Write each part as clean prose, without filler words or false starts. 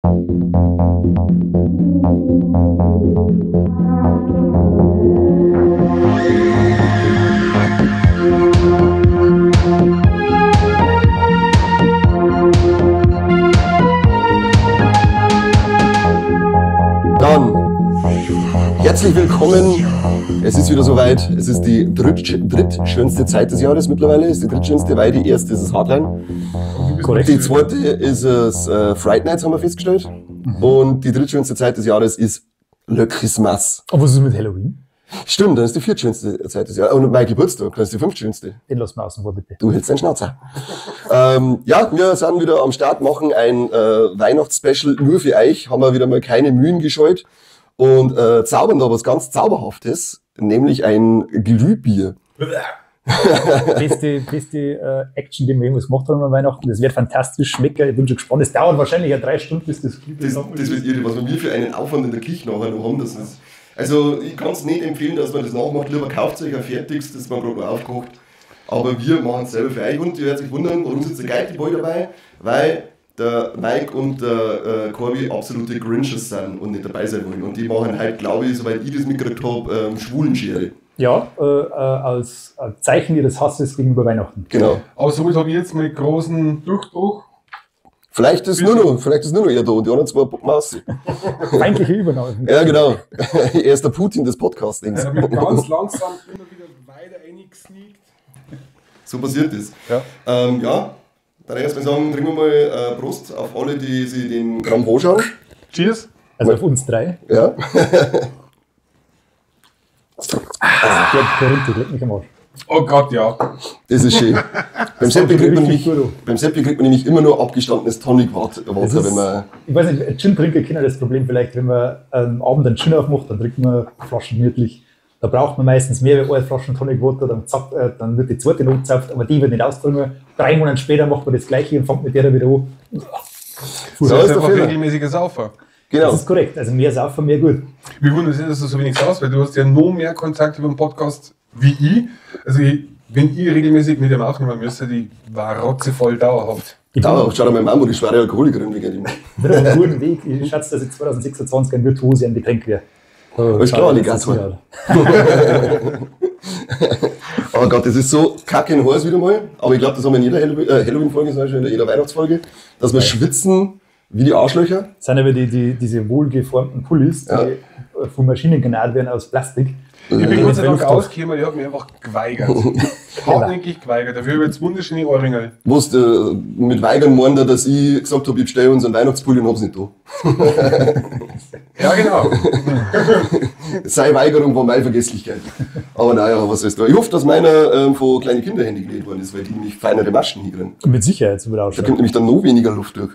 Dann, herzlich willkommen. Es ist wieder soweit. Es ist die drittschönste Zeit des Jahres mittlerweile. Es ist die drittschönste, weil die erste ist das Hardline. Korrekt. Die zweite ist es Fright Nights, haben wir festgestellt. Mhm. Und die drittschönste Zeit des Jahres ist Le Christmas. Und was ist mit Halloween? Stimmt, dann ist die viertschönste Zeit des Jahres. Und mein Geburtstag, das ist die fünftschönste. Den lassen wir außen vor, bitte. Du hältst deinen Schnauzer. Ja, wir sind wieder am Start, machen ein Weihnachtsspecial nur für euch. Haben wir wieder mal keine Mühen gescheut und zaubern da was ganz Zauberhaftes, nämlich ein Glühbier. Beste Action, die wir jemals gemacht haben an Weihnachten. Das wird fantastisch schmecken. Ich bin schon gespannt. Es dauert wahrscheinlich ja 3 Stunden, bis das Glühbier Das wird irre, was wir für einen Aufwand in der Küche nachher noch haben. Das ist, also ich kann es nicht empfehlen, dass man das nachmacht. Lieber kauft euch ein fertiges, das man gerade noch aufkocht. Aber wir machen es selber für euch. Und ihr werdet sich wundern, warum sitzt der Geiti Boy dabei? Weil der Mike und der Corby absolute Grinches sind und nicht dabei sein wollen. Und die machen halt, glaube ich, soweit ich das mitgekriegt habe, Schwulenschere. Ja, als Zeichen ihres Hasses gegenüber Weihnachten. Genau. Aber somit habe ich jetzt meinen großen Durchbruch. Vielleicht ist nur noch er da und die anderen zwei puppen aus. Feindliche Übernahme. Ja, genau. Er ist der Putin des Podcastings. Ich habe mich ganz langsam immer wieder weiter reingesneakt. So passiert das. Ja. Ja, dann erstmal sagen, trinken wir mal Prost auf alle, die sich den Kram anschauen. Cheers. Also auf uns drei. Ja. Der runter, leck mich am Arsch. Oh Gott, ja. Das ist schön. Beim Seppi kriegt man nämlich immer nur abgestandenes Tonic Water, wenn man. Ich weiß nicht, Gin-Trinker kennen das Problem vielleicht, wenn man am Abend einen Gin aufmacht, dann trinkt man Flaschen gemütlich. Da braucht man meistens mehr als eine Flaschen Tonic Water, dann wird die zweite noch gezapft, aber die wird nicht ausgetrunken. 3 Monate später macht man das Gleiche und fängt mit der wieder an. So ist der Fehler. Regelmäßiger Saufer. Genau. Das ist korrekt. Also mehr Saufer, mehr gut. Mich wundert es nicht, dass du so wenig saufst, weil du hast ja noch mehr Kontakt über den Podcast wie ich. Also wenn ich regelmäßig mit dem aufnehmen müsste, die war rotzevoll dauerhaft. Dauerhaft, schau dir mal Mama, die schwere Alkoholikerin, wie geht immer. Ich bin auf einem guten Weg. Ich schätze, dass ich 2026 ein Virtuose am Getränk wäre. Alles klar, Alligator. Oh Gott, das ist so kacke in heiß wieder mal. Aber ich glaube, das haben wir in jeder Halloween-Folge, zum Beispiel in jeder Weihnachtsfolge, dass wir schwitzen wie die Arschlöcher. Das sind aber diese wohlgeformten Pullis, die von Maschinen genäht werden aus Plastik. Ich bin Gott sei Dank ausgekommen, ich habe mich einfach geweigert. Hartnäckig geweigert. Dafür habe ich jetzt wunderschöne Ohrringe. Was mit Weigern meint er, dass ich gesagt habe, ich bestelle uns einen Weihnachtspulli und hab's nicht da. Ja, genau. Seine Weigerung war meine Vergesslichkeit. Aber naja, was ist da? Ich hoffe, dass meiner von kleinen Kinderhänden genäht worden ist, weil die nämlich feinere Maschen hinkriegen. Mit Sicherheit, so wird ausschauen. Da kommt nämlich dann noch weniger Luft durch.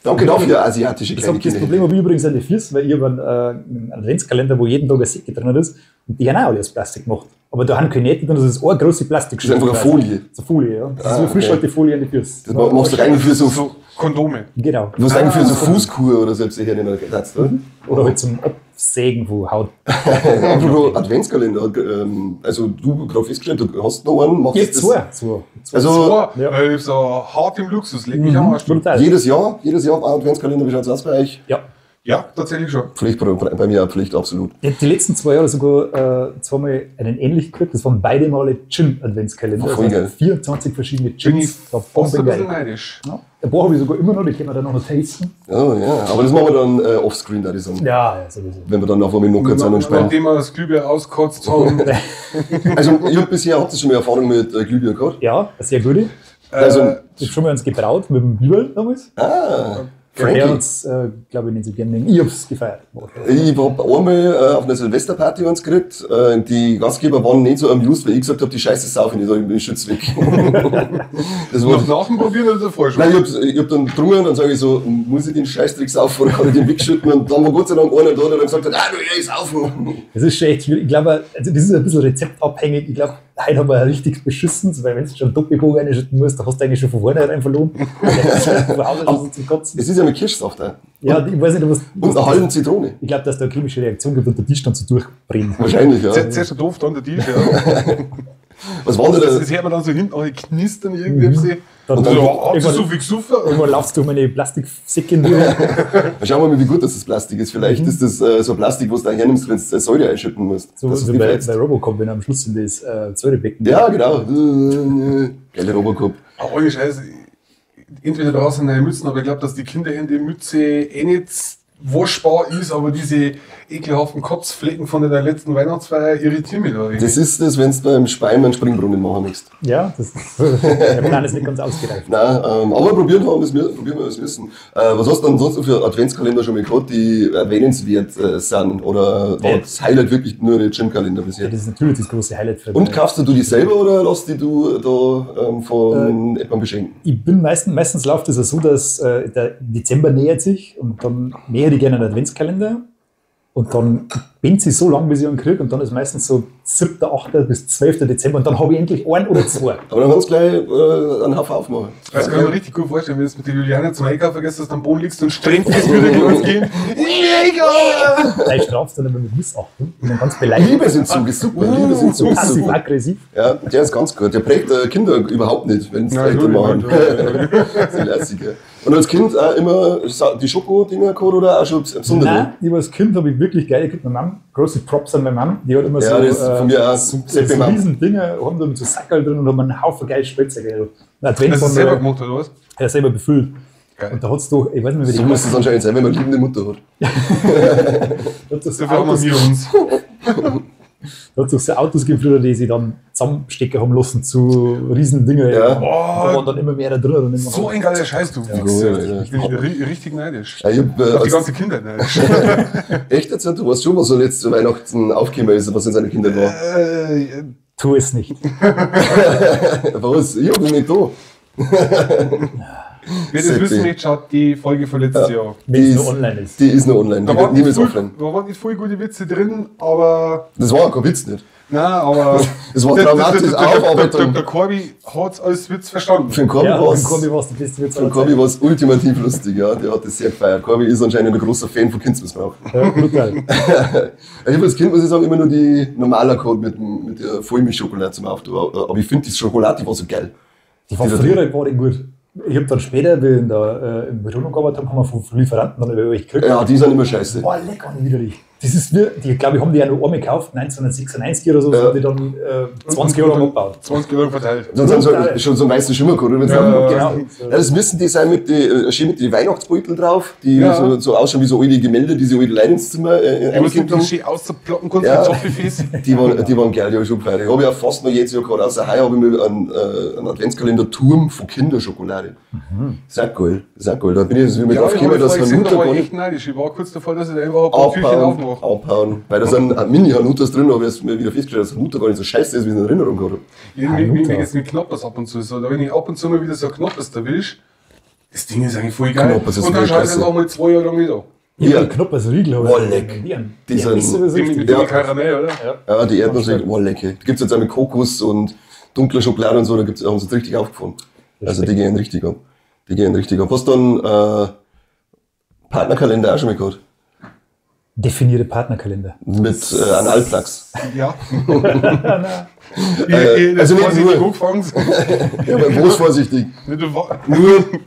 Danke dafür, asiatische kleine Kinder. Das Problem habe ich übrigens an den Füßen, weil ich habe einen Adventskalender, wo jeden Tag eine Säcke drin ist und die haben auch alle aus Plastik gemacht. Aber da haben keine Nähte drin, das ist eine große Plastikschale. Das ist einfach eine Folie. Das ist eine Folie, ja. Das ist eine Frischhaltefolie an die Füße. Das machst du eigentlich für so Kondome. Genau. Was eigentlich für so Fußkur oder selbst her nehmen kannst, oder? Oder halt zum Absägen von Haut. Apropos Adventskalender, also du gerade festgestellt, du hast noch einen. Machst ich zwei. Also, zwei. Ja. Ich so hart im Luxus, leg mich am Arsch. Jedes Jahr ein Adventskalender, wie schaut's aus bei euch? Ja. Ja, tatsächlich schon. Pflicht, bei mir auch Pflicht, absolut. Ich habe die letzten 2 Jahre sogar zweimal einen ähnlichen gekriegt. Das waren beide Male Gin-Adventskalender. Voll geil. 24 verschiedene Gins. Bin ich fast ein bisschen neidisch. Ja. Ein paar habe ich sogar immer noch, die können wir dann noch tasten. Oh ja, aber das machen wir dann offscreen, da die sagen. Ja, sowieso. Wenn wir dann auf einmal knockert sind und spielen. Nachdem wir das Glühbier auskotzt haben. Also, ich habe bisher, habt ihr schon mal Erfahrung mit Glühbier gehabt? Ja, sehr gute. Also, ich habe schon mal uns gebraut mit dem Biber damals. Ah. Der uns, glaube ich, nicht so gerne. Ich hab's gefeiert. Ich hab einmal auf einer Silvesterparty uns gekriegt. Die Gastgeber waren nicht so amused, weil ich gesagt habe, die Scheiße saufen, ich sag, ich bin schütz weg. Das war noch nach dem Probieren oder davor schon? Nein, ich hab dann getrunken und dann sage ich so, muss ich den Scheißdreck saufen oder kann ich den wegschütten? Und dann war Gott sei Dank einer da, der dann gesagt hat, du, ich saufen. Das ist schon echt schwierig. Ich glaube, also das ist ein bisschen rezeptabhängig. Ich glaube, heute haben wir richtig beschissen, weil wenn du schon einen Doppelbogen reinschütten musst, da hast du eigentlich schon von vornherein verloren. Zum Kotzen. Es ist ja mit Kirschsaft auch. Ja, ich weiß nicht, was. Und eine halbe Zitrone. Ich glaube, dass da eine chemische Reaktion gibt und der Tisch dann so durchbrennt. Wahrscheinlich, ja. Zuerst der doof, dann der Tisch, ja. Was war denn Das, da? das hört man dann so hinten auch knistern irgendwie. Mhm. Dann Und so, hat irgendwann, so viel gesoffen? irgendwann laufst du durch meine Plastiksäckchen durch. Schauen wir mal, wie gut das Plastik ist. Vielleicht ist das so Plastik, was du da hernimmst, wenn du Säure einschütten musst. So, Dass es so nicht bei, fetzt. bei Robocop, wenn am Schluss in das Säurebecken. Ja, genau. Geile Robocop. Aber ohne Scheiß, entweder draußen neue Mützen, aber ich glaube, dass die Kinderhände Mütze eh nicht waschbar ist, aber diese ekelhaften Kotzflecken von der letzten Weihnachtsfeier irritieren mich da. irgendwie. Das ist das, wenn du beim Speim einen Springbrunnen machen möchtest. Ja, das ist, der Plan ist nicht ganz ausgereift. Nein, aber probieren haben wir's, probieren wir es müssen. Was hast du denn sonst noch für Adventskalender schon mal gehabt, die erwähnenswert sind? Oder war das Highlight wirklich nur der Gin-Kalender bisher? Ja, das ist natürlich das große Highlight für Und kaufst du die selber oder lässt die du da von jemandem beschenken? Ich bin meistens läuft es ja so, dass der Dezember nähert sich und dann nähere ich gerne einen Adventskalender und dann bin ich so lange, bis ich einen kriege und dann ist meistens so 7., 8. bis 12. Dezember und dann habe ich endlich einen oder zwei. Aber dann kannst du gleich einen Haufen aufmachen. Das kann ich mir richtig gut vorstellen, wenn du mit der Juliane zum Einkaufen gehst, dass du am Boden liegst und streng das wieder ins Kind. Gleich strafst du dann immer mit Missachtung und dann ganz beleidigt. Liebesentzug ist super, Liebesentzug ist super. Passiv-aggressiv. Ja, der ist ganz gut. Der prägt Kinder überhaupt nicht, wenn sie Nein, Eltern machen. natürlich nicht. Das ist ein lässiger. Und als Kind auch immer die Schoko-Dinger gehabt oder auch schon besondere? Nein, ich als Kind habe ich wirklich geil gekriegt. Meine Mom, große Props an meine Mom, die hat immer Ja, so, das ist von mir auch. so, Seppi so Mom. riesen Dinger, haben da mit so Sackerl drin und haben einen Haufen geil Spielzeug. Ein Hast du das selber gemacht, oder was? Ja, selber befüllt. Geil. Und da hat's doch, ich weiß nicht mehr, wie So die muss es anscheinend sein, wenn man liebende Mutter hat. Da hat's doch so Dafür haben Autos, wir uns. da hat's doch so Autos gegeben früher, die sie dann zusammenstecken haben lassen zu riesen Dinger. Ja. Und da waren dann immer mehr da drin. Und immer So ein geiler Scheiß, du Ja, Wichser. ja. Ich bin richtig neidisch. Ja, ich hab, Auf die als, ganze Kindheit neidisch. echt jetzt, du weißt schon, was so letzte Weihnachten aufgekommen ist, was in seiner Kindheit war. Tu es nicht. Was? Ich hab ihn nicht da. Wer das wissen möchte, schaut die Folge von letztes Jahr. Wenn Die es nur ist- online ist. Die ist nur online, Da die wird waren, niemals nicht offline. voll, da waren nicht voll gute Witze drin, aber. Das war kein Witz nicht. Nein, aber. Das war dramatisch Aufarbeitung. Der Corby hat es als Witz verstanden. Für den Corby Ja, war's- beim Corby war's der beste Witz für den aller Corby Zeiten. war es ultimativ lustig, ja. Der hat das sehr gefeiert. Corby ist anscheinend ein großer Fan von Kindsmissbrauch. Ja, brutal. Ich habe als Kind, muss ich sagen, immer nur die normaler Code mit der Vollmilchschokolade zum Auftun. Aber ich finde, die Schokolade, die war so geil. Die war früher war die gut. Ich habe dann später, wie ich in der, im Büro noch gearbeitet habe, haben wir von Lieferanten dann über euch gekriegt. Ja, die sind immer scheiße. Boah, lecker und widerlich. Das ist mir, die, glaube ich, haben die ja nur einmal gekauft, 1996 oder so, Ja. haben die dann 20 Jahre lang abgebaut. 20 Jahre verteilt. Sonst haben sie Brutal. halt schon so einen weißen Schimmer gehabt, oder? Wenn's Ja, aufgemacht genau. hast. Ja, das müssen die sein mit die, schön mit den Weihnachtsbeutel drauf, die Ja. so ausschauen wie so alte Gemälde, die sie alte Leute ins Zimmer Die musst du eingekippt haben. schön ausplocken kannst Ja. mit Zombie-Face. Die waren geil, die habe ich schon gefeiert. Ich habe ja fast noch jedes Jahr gehabt, außer heuer habe ich mir einen Adventskalender-Turm von Kinderschokolade. Ist auch geil, ist auch geil. Da bin ich jetzt wieder Ja, drauf ich gekommen, dass habe meine gesehen, Mutter da war gar ich nicht echt neidisch. Ich war kurz davor, dass ich da einfach ein paar Türchen abhauen, aufmache. abhauen. Weil da sind Mini-Hanutas drin, aber ich habe wieder festgestellt, dass Hanuta gar nicht so scheiße ist, wie ich es in Erinnerung gehabt habe. Mir geht's mit Knoppers ab und zu so. Da wenn ich ab und zu mal wieder so ein Knoppers erwisch, das Ding ist eigentlich voll geil. Knoppers ist und dann schaue ich Weltklasse. es auch mal 2 Jahre lang nicht an. Ja. Ja, Knoppers Riegel habe Boah, ich leck. Die, Die die sind- sind sowieso Die mit richtig. dem Ja. Karamell, oder? Ja, die Erdnuss, oh lecker. Da gibt's jetzt auch mit Kokos und dunkler Schokolade und so, da gibt's, haben sie jetzt richtig aufgefahren. Also die gehen richtig ab. Die gehen richtig ab. Hast du dann Partnerkalender auch schon mal gehabt? Definiere Partnerkalender. Mit Analplugs. Ja. Ich, also also nicht nicht nur. nur. Angefangen. Ja, aber bloß vorsichtig. Nicht nur wa-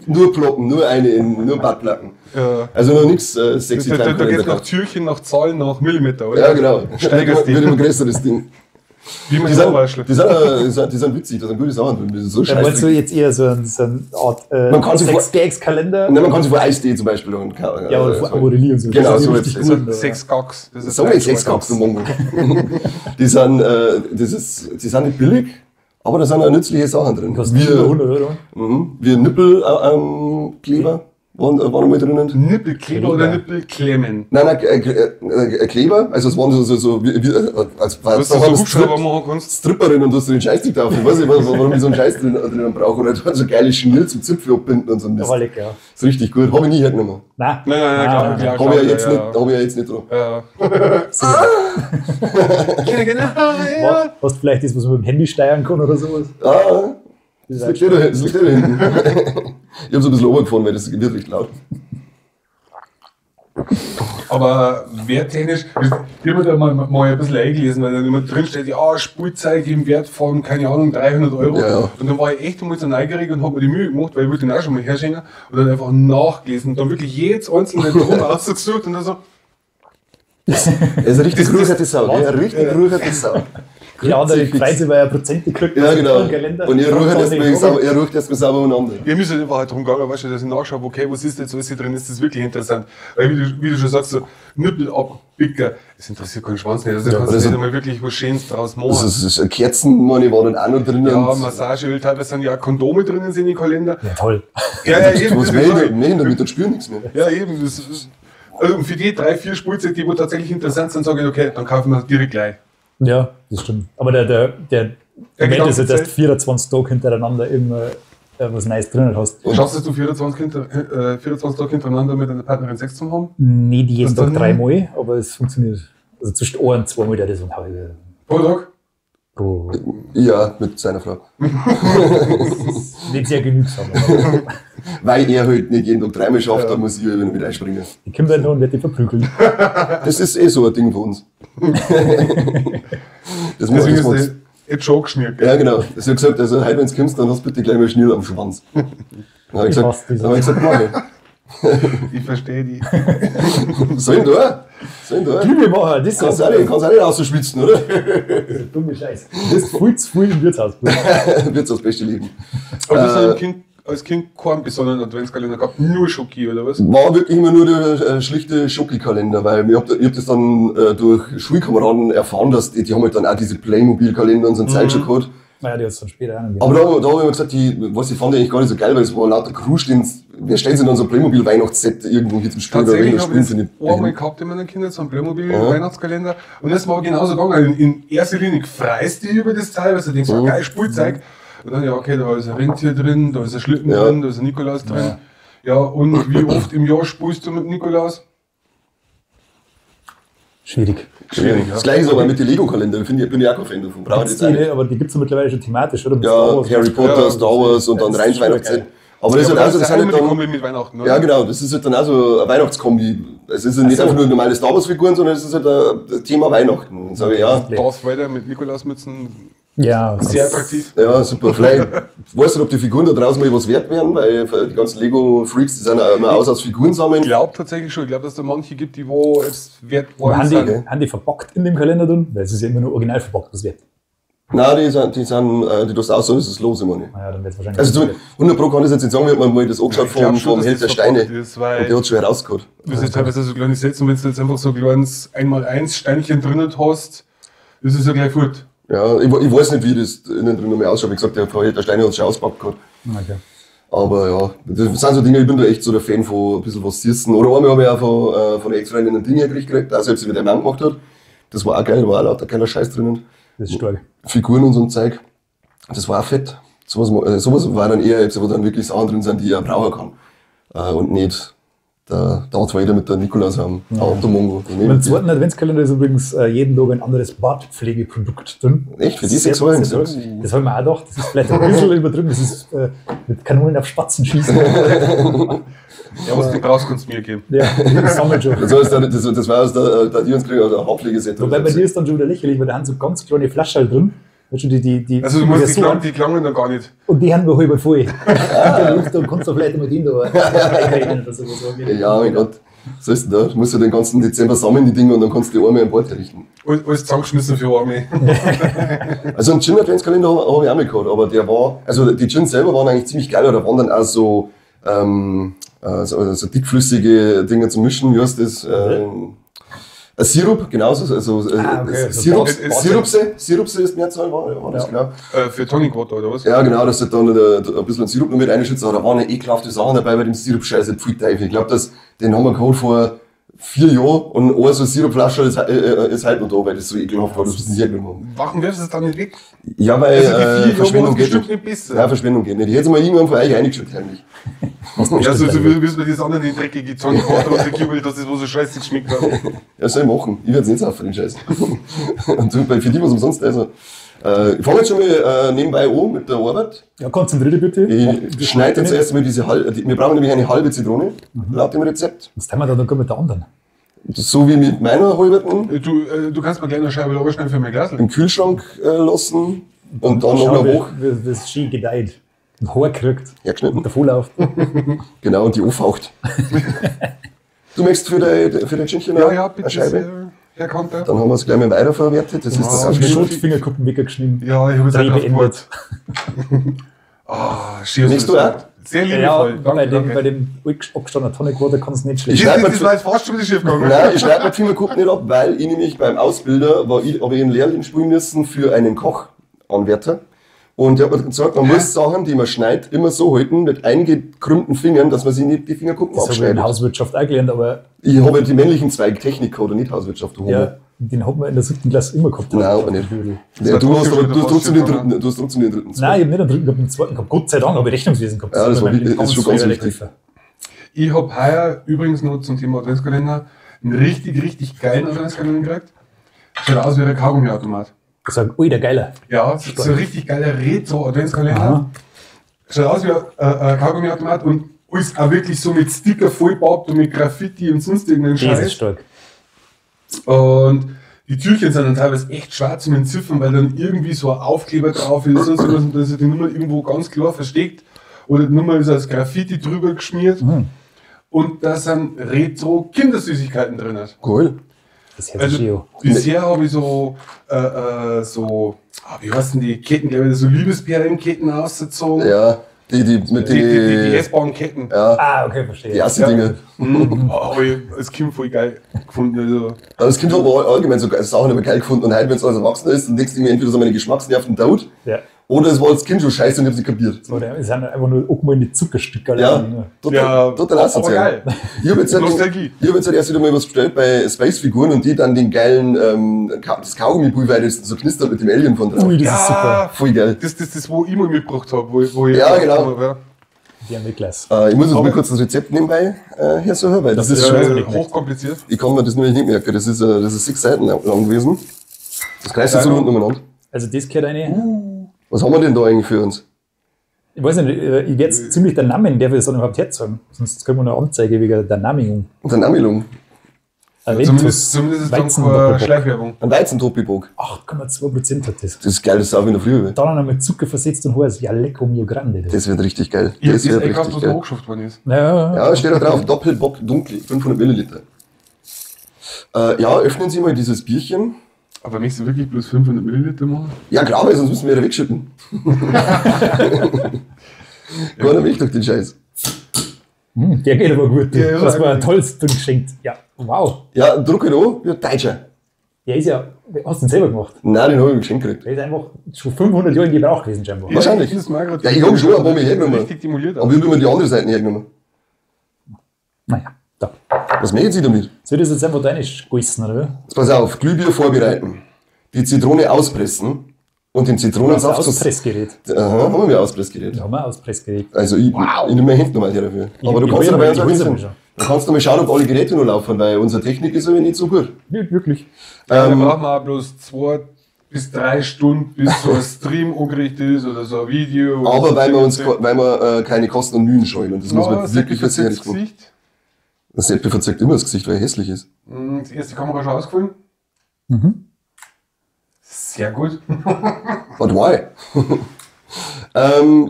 Nur Ploppen, nur eine in, nur Buttplatten. Ja. Also noch nichts sexy Da Time geht's Kalender nach gehabt. Türchen, nach Zahlen, nach Millimeter, oder? Ja, genau. Steigerst Wird die. immer größer, das Ding. Wie man Die sind, Ohrwaschel. die sind witzig, da sind gute Sachen drin. Das ist so Da meinst du scheiße. jetzt eher so ein, so ein Art Man kann sich vor- Sex-Gags-Kalender? Nein, man kann sich vor Eistee zum Beispiel und, Ja, oder vor Amorelie und so. Genau, Das sind so die richtig jetzt. guten, oder? Sechs Gags. Das ist So mit sechs Gags, du Mongo. Die sind, die sind nicht billig, aber da sind auch nützliche Sachen drin. Kostet über Wir, 100 Euro. wir Nippel, Kleber waren mal drinnen. Nippelkleber oder Nippelklemmen? Nein, nein, Kleber, also es waren so, wie, als Was du da so waren Hubschrauber machen kannst. Stripperinnen und hast du den Scheiß nicht drauf. Ich weiß nicht, warum ich so einen Scheiß drinnen brauche. Oder da so geile Schnür zum Zipfel abbinden und so ein Mist. War lecker, ja. Ist richtig gut. Hab ich nie hergenommen. Nein. Nein, nein, nein, klar, klar. Hab ich ja jetzt ja, nicht, hab ich ja jetzt nicht drauf. Ja. Genau, ja. Hast du vielleicht das, was man mit dem Handy steuern kann oder sowas? Ah, das liegt eh da, das liegt eh da hinten. Ich hab's ein bisschen runtergefahren, weil das wird recht laut. Aber werttechnisch, ich habe mir da mal ein bisschen eingelesen, weil dann immer drin steht, ja, Spielzeug im Wert von, keine Ahnung, 300 Euro. Ja, ja. Und dann war ich echt einmal so neugierig und hab mir die Mühe gemacht, weil ich wollte den auch schon mal herschenken und dann einfach nachgelesen und dann wirklich jedes einzelne Drum ausgesucht und dann so. Das ist eine richtig ruhige Sau, gell? Eine richtig ruhige Sau. Die anderen freuen sich, weil er Prozente kriegt. Ja, genau. Und ihr ruht erstmal sauber umeinander. Ja, mir ist halt einfach halt darum gegangen, weißt du, dass ich nachschaue, okay, was ist jetzt alles hier drin, ist das wirklich interessant? Weil, wie du schon sagst, so Nippel abpicken, das interessiert keinen Schwanz nicht. Also, da ja, kannst du nicht einmal wirklich was Schönes draus machen. Das ist Kerzen, meine, war dann auch noch drin. Ja, Massageöl, teilweise sind ja auch Kondome drinnen in den Kalender. Ja, toll. Ja, ja, eben. Was mehr damit, dann spüren nichts mehr. Ja, eben. Das ist, also für die 3, 4 Spielzeuge, die wo tatsächlich interessant sind, sage ich, okay, dann kaufen wir direkt gleich. Ja, das stimmt. Aber der Moment ist jetzt erst 24 Tage hintereinander immer was Neues drin hast. Und schaffst du 24 Tage hintereinander mit deiner Partnerin Sex zu haben? Nicht jeden Tag 3-mal, aber es funktioniert. Also zwischen 1 und 2 Mal, der das und Pro Tag? Pro. Ja, mit seiner Frau. Das ist nicht sehr genügsam. Weil er halt nicht jeden Tag 3-mal schafft, da muss ich halt mit einspringen. Ich komme dann noch und werde dich verprügeln. Das ist eh so ein Ding von uns. Das muss Deswegen ist jetzt schon geschmiert. Ja, genau. Das hat gesagt, also heute, wenn du kommst, dann hast du bitte gleich mal Schnür am Schwanz. Dann habe ich gesagt, mach ich. Ich verstehe die. Soll ich da? Soll ich da? Klügelmacher, das kannst du auch nicht rausschwitzen, oder? Das ist dumme Scheiße. Das ist viel zu viel im Wirtshaus. Wirtshaus beste Leben. Aber du hast als Kind keinen besonderen Adventskalender gehabt, nur Schoki oder was? War wirklich immer nur der schlichte Schoki-Kalender, weil ich hab das dann durch Schulkameraden erfahren, dass die haben halt dann auch diese Playmobil-Kalender und so ein Zeug schon gehabt. Naja, die hat's dann später auch noch. Aber da habe ich immer gesagt, die fand ich eigentlich gar nicht so geil, weil es war lauter Krusch, wer stellt sich dann so ein Playmobil-Weihnachtsset irgendwo hier zum Spielen? Tatsächlich habe ich das einmal gehabt in meinen Kindern, so ein Playmobil-Weihnachtskalender. Und das war genauso gegangen. In erster Linie freust du dich über das Teil, weil du denkst, oh, geil, Spielzeug. Und dann, ja, okay, da ist ein Rentier drin, da ist ein Schlitten drin, da ist ein Nikolaus drin. Ja, und wie oft im Jahr spielst du mit Nikolaus? Schwierig. Schwierig, ja. Das gleiche ist aber mit den Lego-Kalender, bin ich auch kein Fan davon. Brauche ich jetzt nicht, aber die gibt es ja mittlerweile schon thematisch, oder? Mit ja, Star Wars, Harry Potter, Star Wars und dann rein Weihnachtszeit. Aber das ist halt auch so, das sind halt dann, Kombi mit Weihnachten, oder? Ja, genau, das ist halt dann auch so eine Weihnachtskombi. Es ist nicht einfach nur normale Star Wars-Figuren, sondern es ist halt ein Thema Weihnachten. Und sage ich, ja. Darth Vader mit Nikolausmützen. Ja, sehr attraktiv. Ja, super. Vielleicht weiß nicht, ob die Figuren da draußen mal was wert werden, weil die ganzen Lego-Freaks, die sind auch immer aus Figuren sammeln. Ich glaube tatsächlich schon. Ich glaube, dass da manche gibt, die wo es wert waren. Haben die verpackt in dem Kalender drin? Weil es ist ja immer nur original verpackt, was wert. Nein, die tust aus, so ist es los immer nicht. Naja, dann wird's wahrscheinlich. Also 100 Pro kann ich jetzt nicht sagen, ich hab mir mal das angeschaut vom Held der Steine. Ist, und der hat schon herausgeholt. Das ist teilweise so kleine Sets und wenn du jetzt einfach so ein kleines 1x1 Steinchen drinnen hast, ist es ja gleich fort. Ja, ich weiß nicht, wie das innen drin nochmal ausschaut. Wie gesagt, der Held der Steine hat es schon auspackt gehabt. Okay. Aber ja, das sind so Dinge, ich bin da echt so der Fan von ein bisschen was Süßen. Oder einmal habe ich auch von der Ex-Freundin ein Ding hergekriegt, auch selbst wie der Mann gemacht hat. Das war auch geil, da war auch lauter geiler Scheiß drinnen. Das ist stark. Figuren und so ein Zeug. Das war auch fett. Sowas war dann eher, wo dann wirklich Sachen drin sind, die ich auch brauchen kann. Und nicht der Darth Vader mit der Nikolaus am Automongo. Im zweiten Adventskalender ist übrigens jeden Tag ein anderes Bartpflegeprodukt drin. Echt? Für die 6 Euro? Das habe ich mir auch gedacht. Das ist vielleicht ein bisschen übertrieben. Das ist mit Kanonen auf Spatzen schießen. Ja, was du brauchst, kannst du mir geben. Ja, das sammelt schon. Das war aus der die uns kriegen, also ein Haarpflegeset. Wobei bei dir ist dann schon wieder lächerlich, weil da haben so ganz kleine Flaschen drin. Weißt du, die also du musst die klangen dann gar nicht. Und die haben wir halb voll. Dann kannst du vielleicht mit ihm da. Ja, mein Gott. So ist denn da. Du musst ja den ganzen Dezember sammeln, die Dinge, und dann kannst du die Arme am Bord herrichten. Alles zusammengeschmissen für Arme. Also einen Gin-Adventskalender habe ich auch mal gehabt, aber der war, also die Gin selber waren eigentlich ziemlich geil, aber da waren dann auch so, so dickflüssige Dinge zum Mischen, wie heißt das? Ein Sirup, genau, also okay. Sirupse ist Mehrzahl, war das, genau. Für Tonic Water oder was? Ja, genau, dass du dann ein bisschen Sirup noch mit reinschützt, aber da waren ja ekelhafte Sachen dabei bei dem Sirup-Scheiße, pfui Teufel. Ich glaube, den haben wir geholt vor 4 Jahren und eine so Sirupflasche ist halt noch da, weil das so ekelhaft war, das wir nicht hergenommen haben. Warum wirfst du es dann nicht weg? Ja, weil also die Verschwendung geht nicht. Besser. Ja, Verschwendung geht nicht. Ich hätte es mal irgendwann von euch eingeschüttet, heimlich. Ja, so müssen wir das andere in die dreckige Tonic Water runterkübeln, dass das wo so scheiße geschmeckt hat. Ja, soll ich machen. Ich werde es nicht saufen, den Scheiß. Und für die was umsonst, also. Ich fange jetzt schon mal nebenbei an mit der Arbeit. Ja, konzentriere dich bitte. Ich schneide jetzt erstmal diese halbe, wir brauchen nämlich eine halbe Zitrone, laut dem Rezept. Was tun wir da dann mit der anderen? So wie mit meiner halberten Du kannst mir gleich noch eine Scheibe schneiden für mein Glas. im Kühlschrank lassen und dann noch Schau, eine Woche wie das schön gedeiht. Und Haar kriegt. hergeschnitten. Und davor läuft. Genau, und die anfaucht. Du möchtest für dein Ginchen Ja, ja, bitte eine Scheibe? sehr, Herr Kanter. Dann haben wir es gleich mal weiterverwertet. Das ist das Ja, auch Und schön. schon die Fingerkuppen weggeschnitten. Ja, ich habe jetzt Dreh auch drauf beendet. gewartet. Ah, schön. Möchtest du auch? Sehr Ja, liebevoll. Danke, bei dem, danke. bei dem abgestandenen Tonic Water kann es nicht schlecht. Ich schneid Das, mir das war jetzt fast schon wieder schief gegangen. Nein, ich schneide mir die Fingerkuppen nicht ab, weil ich nämlich beim Ausbilder war, ich, habe ich einen Lehrling spielen müssen für einen Kochanwärter. Und der hat mir gesagt, man muss Sachen, die man schneidet, immer so halten, mit eingekrümmten Fingern, dass man sich nicht die Fingerkuppen Das habe ich in abschneidet. Hauswirtschaft auch gelernt, aber Ich habe die männlichen Zweig Technik gehabt und nicht Hauswirtschaft, du Homo. ja, den hat man in der 7. Klasse immer gehabt. Nein, aber nicht. Das Ja, war du, hast trotzdem aber, schon du, hast trotzdem den wieder dritten, du hast trotzdem den dritten Zweig. Nein, ich habe nicht einen dritten gehabt, einen zweiten gehabt. Gott sei Dank habe ich Rechnungswesen gehabt. Ja, das hat war mir wirklich- mein ist schon ganz früher wichtig. geholfen. Ich habe heuer übrigens noch zum Thema Adventskalender einen richtig, richtig geilen Adventskalender gekriegt. Schaut aus wie ein Kaugummiautomat. Das ist ein alter Geiler. Ja, so ein richtig geiler Retro-Adventskalender. Aha. Schaut aus wie ein Kaugummiautomat und ist auch wirklich so mit Sticker vollpappt und mit Graffiti und sonst irgendeinen Das ist Scheiß. stark. Und die Türchen sind dann teilweise echt schwer zu entziffern, weil dann irgendwie so ein Aufkleber drauf ist und sonst was und da ist die Nummer irgendwo ganz klar versteckt. Oder die Nummer ist als Graffiti drüber geschmiert. Mhm. Und da sind Retro-Kindersüßigkeiten drin. Cool. Das hört sich Also schön an. bisher habe ich so, wie heißen die Ketten, glaube ich, so Liebesperlenketten ausgezogen. Ja, die mit Die, die, die, die den S-Bahn-Ketten. ja, Ah, okay, verstehe. die Assi-Dinger. Mhm. Oh, hab ich als Kind voll geil gefunden. Also, Aber das Kind hat man allgemein so Sachen immer geil gefunden. Und heute, wenn es als Erwachsener ist, dann denkst du mir entweder so meine Geschmacksnerven tot Ja. oder es war als Kind schon scheiße und ich hab's nicht kapiert. Oder es sind einfach nur angemalte Zuckerstücke. Ja, Ne? total, Ja, total aber asozial. geil. Ich habe jetzt, halt, Nostalgie. ich hab jetzt halt erst wieder mal was bestellt bei Space-Figuren und die dann den geilen, das Kaugummi-Pulver, das so knistert mit dem Alien von drauf. Ui, das ist super. Voll geil. Das, wo ich mal mitgebracht habe, wo ich Ja, genau. habe, ja. Die haben Niklas. Ich muss jetzt mal kurz das Rezept nebenbei hersuchen, weil das ist Ja, schon, ja, hochkompliziert. ich kann mir das nämlich nicht merken, das ist 6 Seiten lang gewesen. Das kreist jetzt so Ja. rund umeinander. Also das gehört eine. Was haben wir denn da eigentlich für uns? Ich weiß nicht, ich werde jetzt ziemlich den Namen, der wir das dann überhaupt herzogen. Sonst kriegen wir eine Anzeige wegen der Namenung. Der Namilung. Aventus. Zumindest ist dann Weizen keine Doppelbock. Schleichwerbung. Ein Weizentopibock. 8,2% hat das. Das ist geil, das sauf ich in der Früh. Dann noch mit Zucker versetzt und heiß. Ja, lecco mio grande. Das. Das wird richtig geil. Ich hab Das das wird eh gekauft, richtig was geil. hochgeschafft worden ist. Ja, Ja, steht da drauf, Doppelbock dunkel, 500 Milliliter. Ja, öffnen Sie mal dieses Bierchen. Aber möchtest du wirklich bloß 500 Milliliter machen? Ja, klar, weil sonst müssen wir wieder wegschütten. Keiner möchte doch den Scheiß. Der geht aber gut. Du. Ja, ja, das war ein gut. tolles Ding geschenkt. Ja, wow. Ja, druck ihn an, wie ein Deutscher. Der ist ja, hast du den selber gemacht? Nein, den habe ich mir geschenkt gekriegt. Der ist einfach schon 500 Jahre in Gebrauch gewesen scheinbar. Wahrscheinlich. Das ist mir auch grad- Ja, ich hab schon ein paar Mal hergenommen. Richtig demoliert. Aber ich habe immer die andere Seite hergenommen. Naja, da. Was möchten Sie damit? Soll ich das jetzt einfach da reinschießen, oder? Jetzt pass auf, Glühbier vorbereiten, die Zitrone auspressen und den Das Zitronensaft... Auspressgerät. Aha, haben wir ein Auspressgerät. Da haben wir ein Auspressgerät. Also ich nehme meine Hände nochmal her dafür. Aber du ich kannst hol ja dabei mir- ich hol's uns mir schon. Du kannst noch mal schauen, ob alle Geräte noch laufen, weil unsere Technik ist aber nicht so gut. Nicht wirklich. Ja, da brauchen wir auch bloß 2 bis 3 Stunden, bis so ein Stream angerichtet ist oder so ein Video. oder Aber so weil wir uns, Zeug. weil wir keine Kosten und Mühen scheuen und das muss Ja, man wirklich Seppi verzieht sehr das Gesicht. Das Seppi verzieht immer das Gesicht, weil er hässlich ist. Die erste Kamera schon ausgefallen. Mhm. Sehr gut. But why?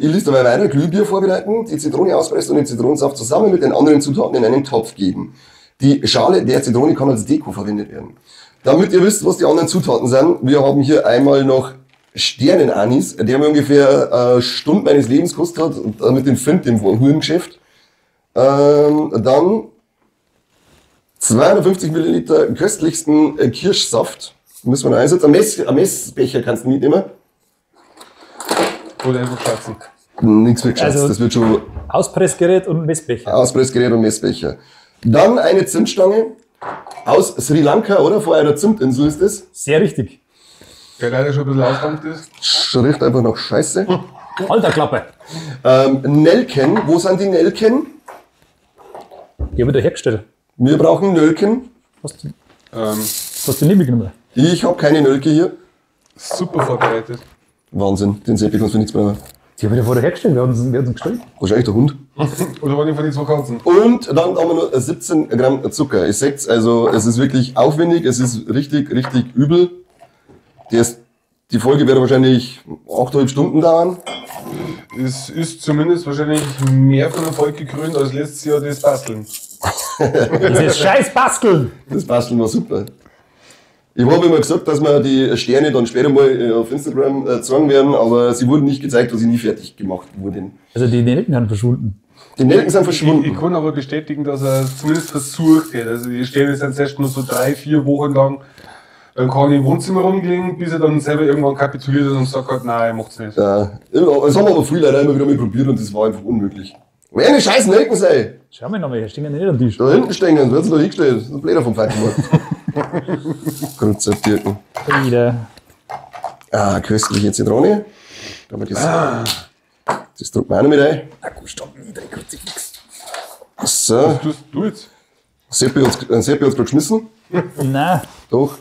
Ich lese dabei weiter. Glühbier vorbereiten, die Zitrone auspressen und den Zitronensaft zusammen mit den anderen Zutaten in einen Topf geben. Die Schale der Zitrone kann als Deko verwendet werden. Damit ihr wisst, was die anderen Zutaten sind, wir haben hier einmal noch Sternenanis, der mir ungefähr eine Stunde meines Lebens gekostet hat, und damit den Find im Hurengeschäft. Dann 250 Milliliter köstlichsten Kirschsaft. Müssen wir noch einsetzen. Ein Messbecher kannst du mitnehmen. Oder einfach schatzen. Nichts wird geschätzt. Also- das wird schon Auspressgerät und Messbecher. Auspressgerät und Messbecher. Dann eine Zimtstange aus Sri Lanka, oder? Vor einer Zimtinsel ist das. Sehr richtig. Der leider schon ein bisschen ausgerannt ist. Schrift einfach noch Scheiße. Alter Klappe. Nelken. Wo sind die Nelken? Die habe ich da hergestellt. Wir brauchen Nelken. Hast du, Ähm, hast du nicht mitgenommen? Ich habe keine Nelke hier. super vorbereitet. Wahnsinn, den Seppi kannst du nichts brauchen. Die haben wir vorher hergestellt, wir haben uns gestellt. Wahrscheinlich der Hund. Oder waren die von den zwei Katzen? Und dann haben wir noch 17 Gramm Zucker. Ich sag's, also es ist wirklich aufwendig, es ist richtig, richtig übel. Die Folge wird wahrscheinlich 8,5 Stunden dauern. Es ist zumindest wahrscheinlich mehr von Erfolg gekrönt als letztes Jahr das Basteln. Dieses scheiß Basteln! Das Basteln war super. Ich habe immer gesagt, dass wir die Sterne dann später mal auf Instagram zeigen werden, aber sie wurden nicht gezeigt, weil sie nie fertig gemacht wurden. Also die Nelken sind verschwunden. Die Nelken sind verschwunden. Ich kann aber bestätigen, dass er zumindest versucht hat. Also die Sterne sind erst nur so 3-4 Wochen lang beim Conny im Wohnzimmer rumgelegen, bis er dann selber irgendwann kapituliert hat und gesagt hat, nein, er macht's nicht. Ja, das haben wir aber früher leider immer wieder mal probiert und das war einfach unmöglich. Wenn eine scheiß Nelken sei! Schau mal nochmal, hier stehen ja nicht am Tisch. Da hinten stehen, da wird sie noch hingestellt. Das ist ein Bläder vom Feind gemacht. Grundsatzbirken. Wieder. Ah, köstliche Zitrone. Da haben wir das, das drucken wir auch noch mit ein. Akku stopp, niedrig, Kruzifix. So. Was tust du jetzt? Seppi hat's gerade geschmissen. Nein. Doch.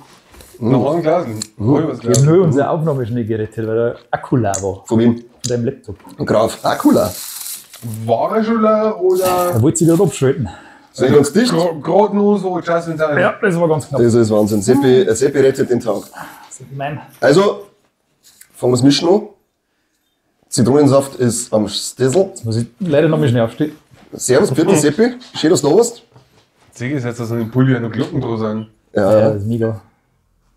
Noch ein Glas. Mhm. Ich habe nur unsere Aufnahme schnell gerettet, weil der Akku leer war. Von wem? Von deinem Laptop. Graf Akku leer. War er schon leer oder? Er wollte sich gerade abschalten. Sind also ganz dicht? Gerade nur so, just in time. Ja, das war ganz knapp. Das ist Wahnsinn. Seppi rettet den Tag. Das ist gemein. Also, fangen wir das Mischen an. Zitronensaft ist am Stissel. Jetzt muss ich leider noch mal schnell aufstehen. Servus, Pfiat, Seppi. Schön, dass du da warst. Sehe ich jetzt, dass an dem Pulli noch Glocken dran sind. Ja, ja, das ist mega.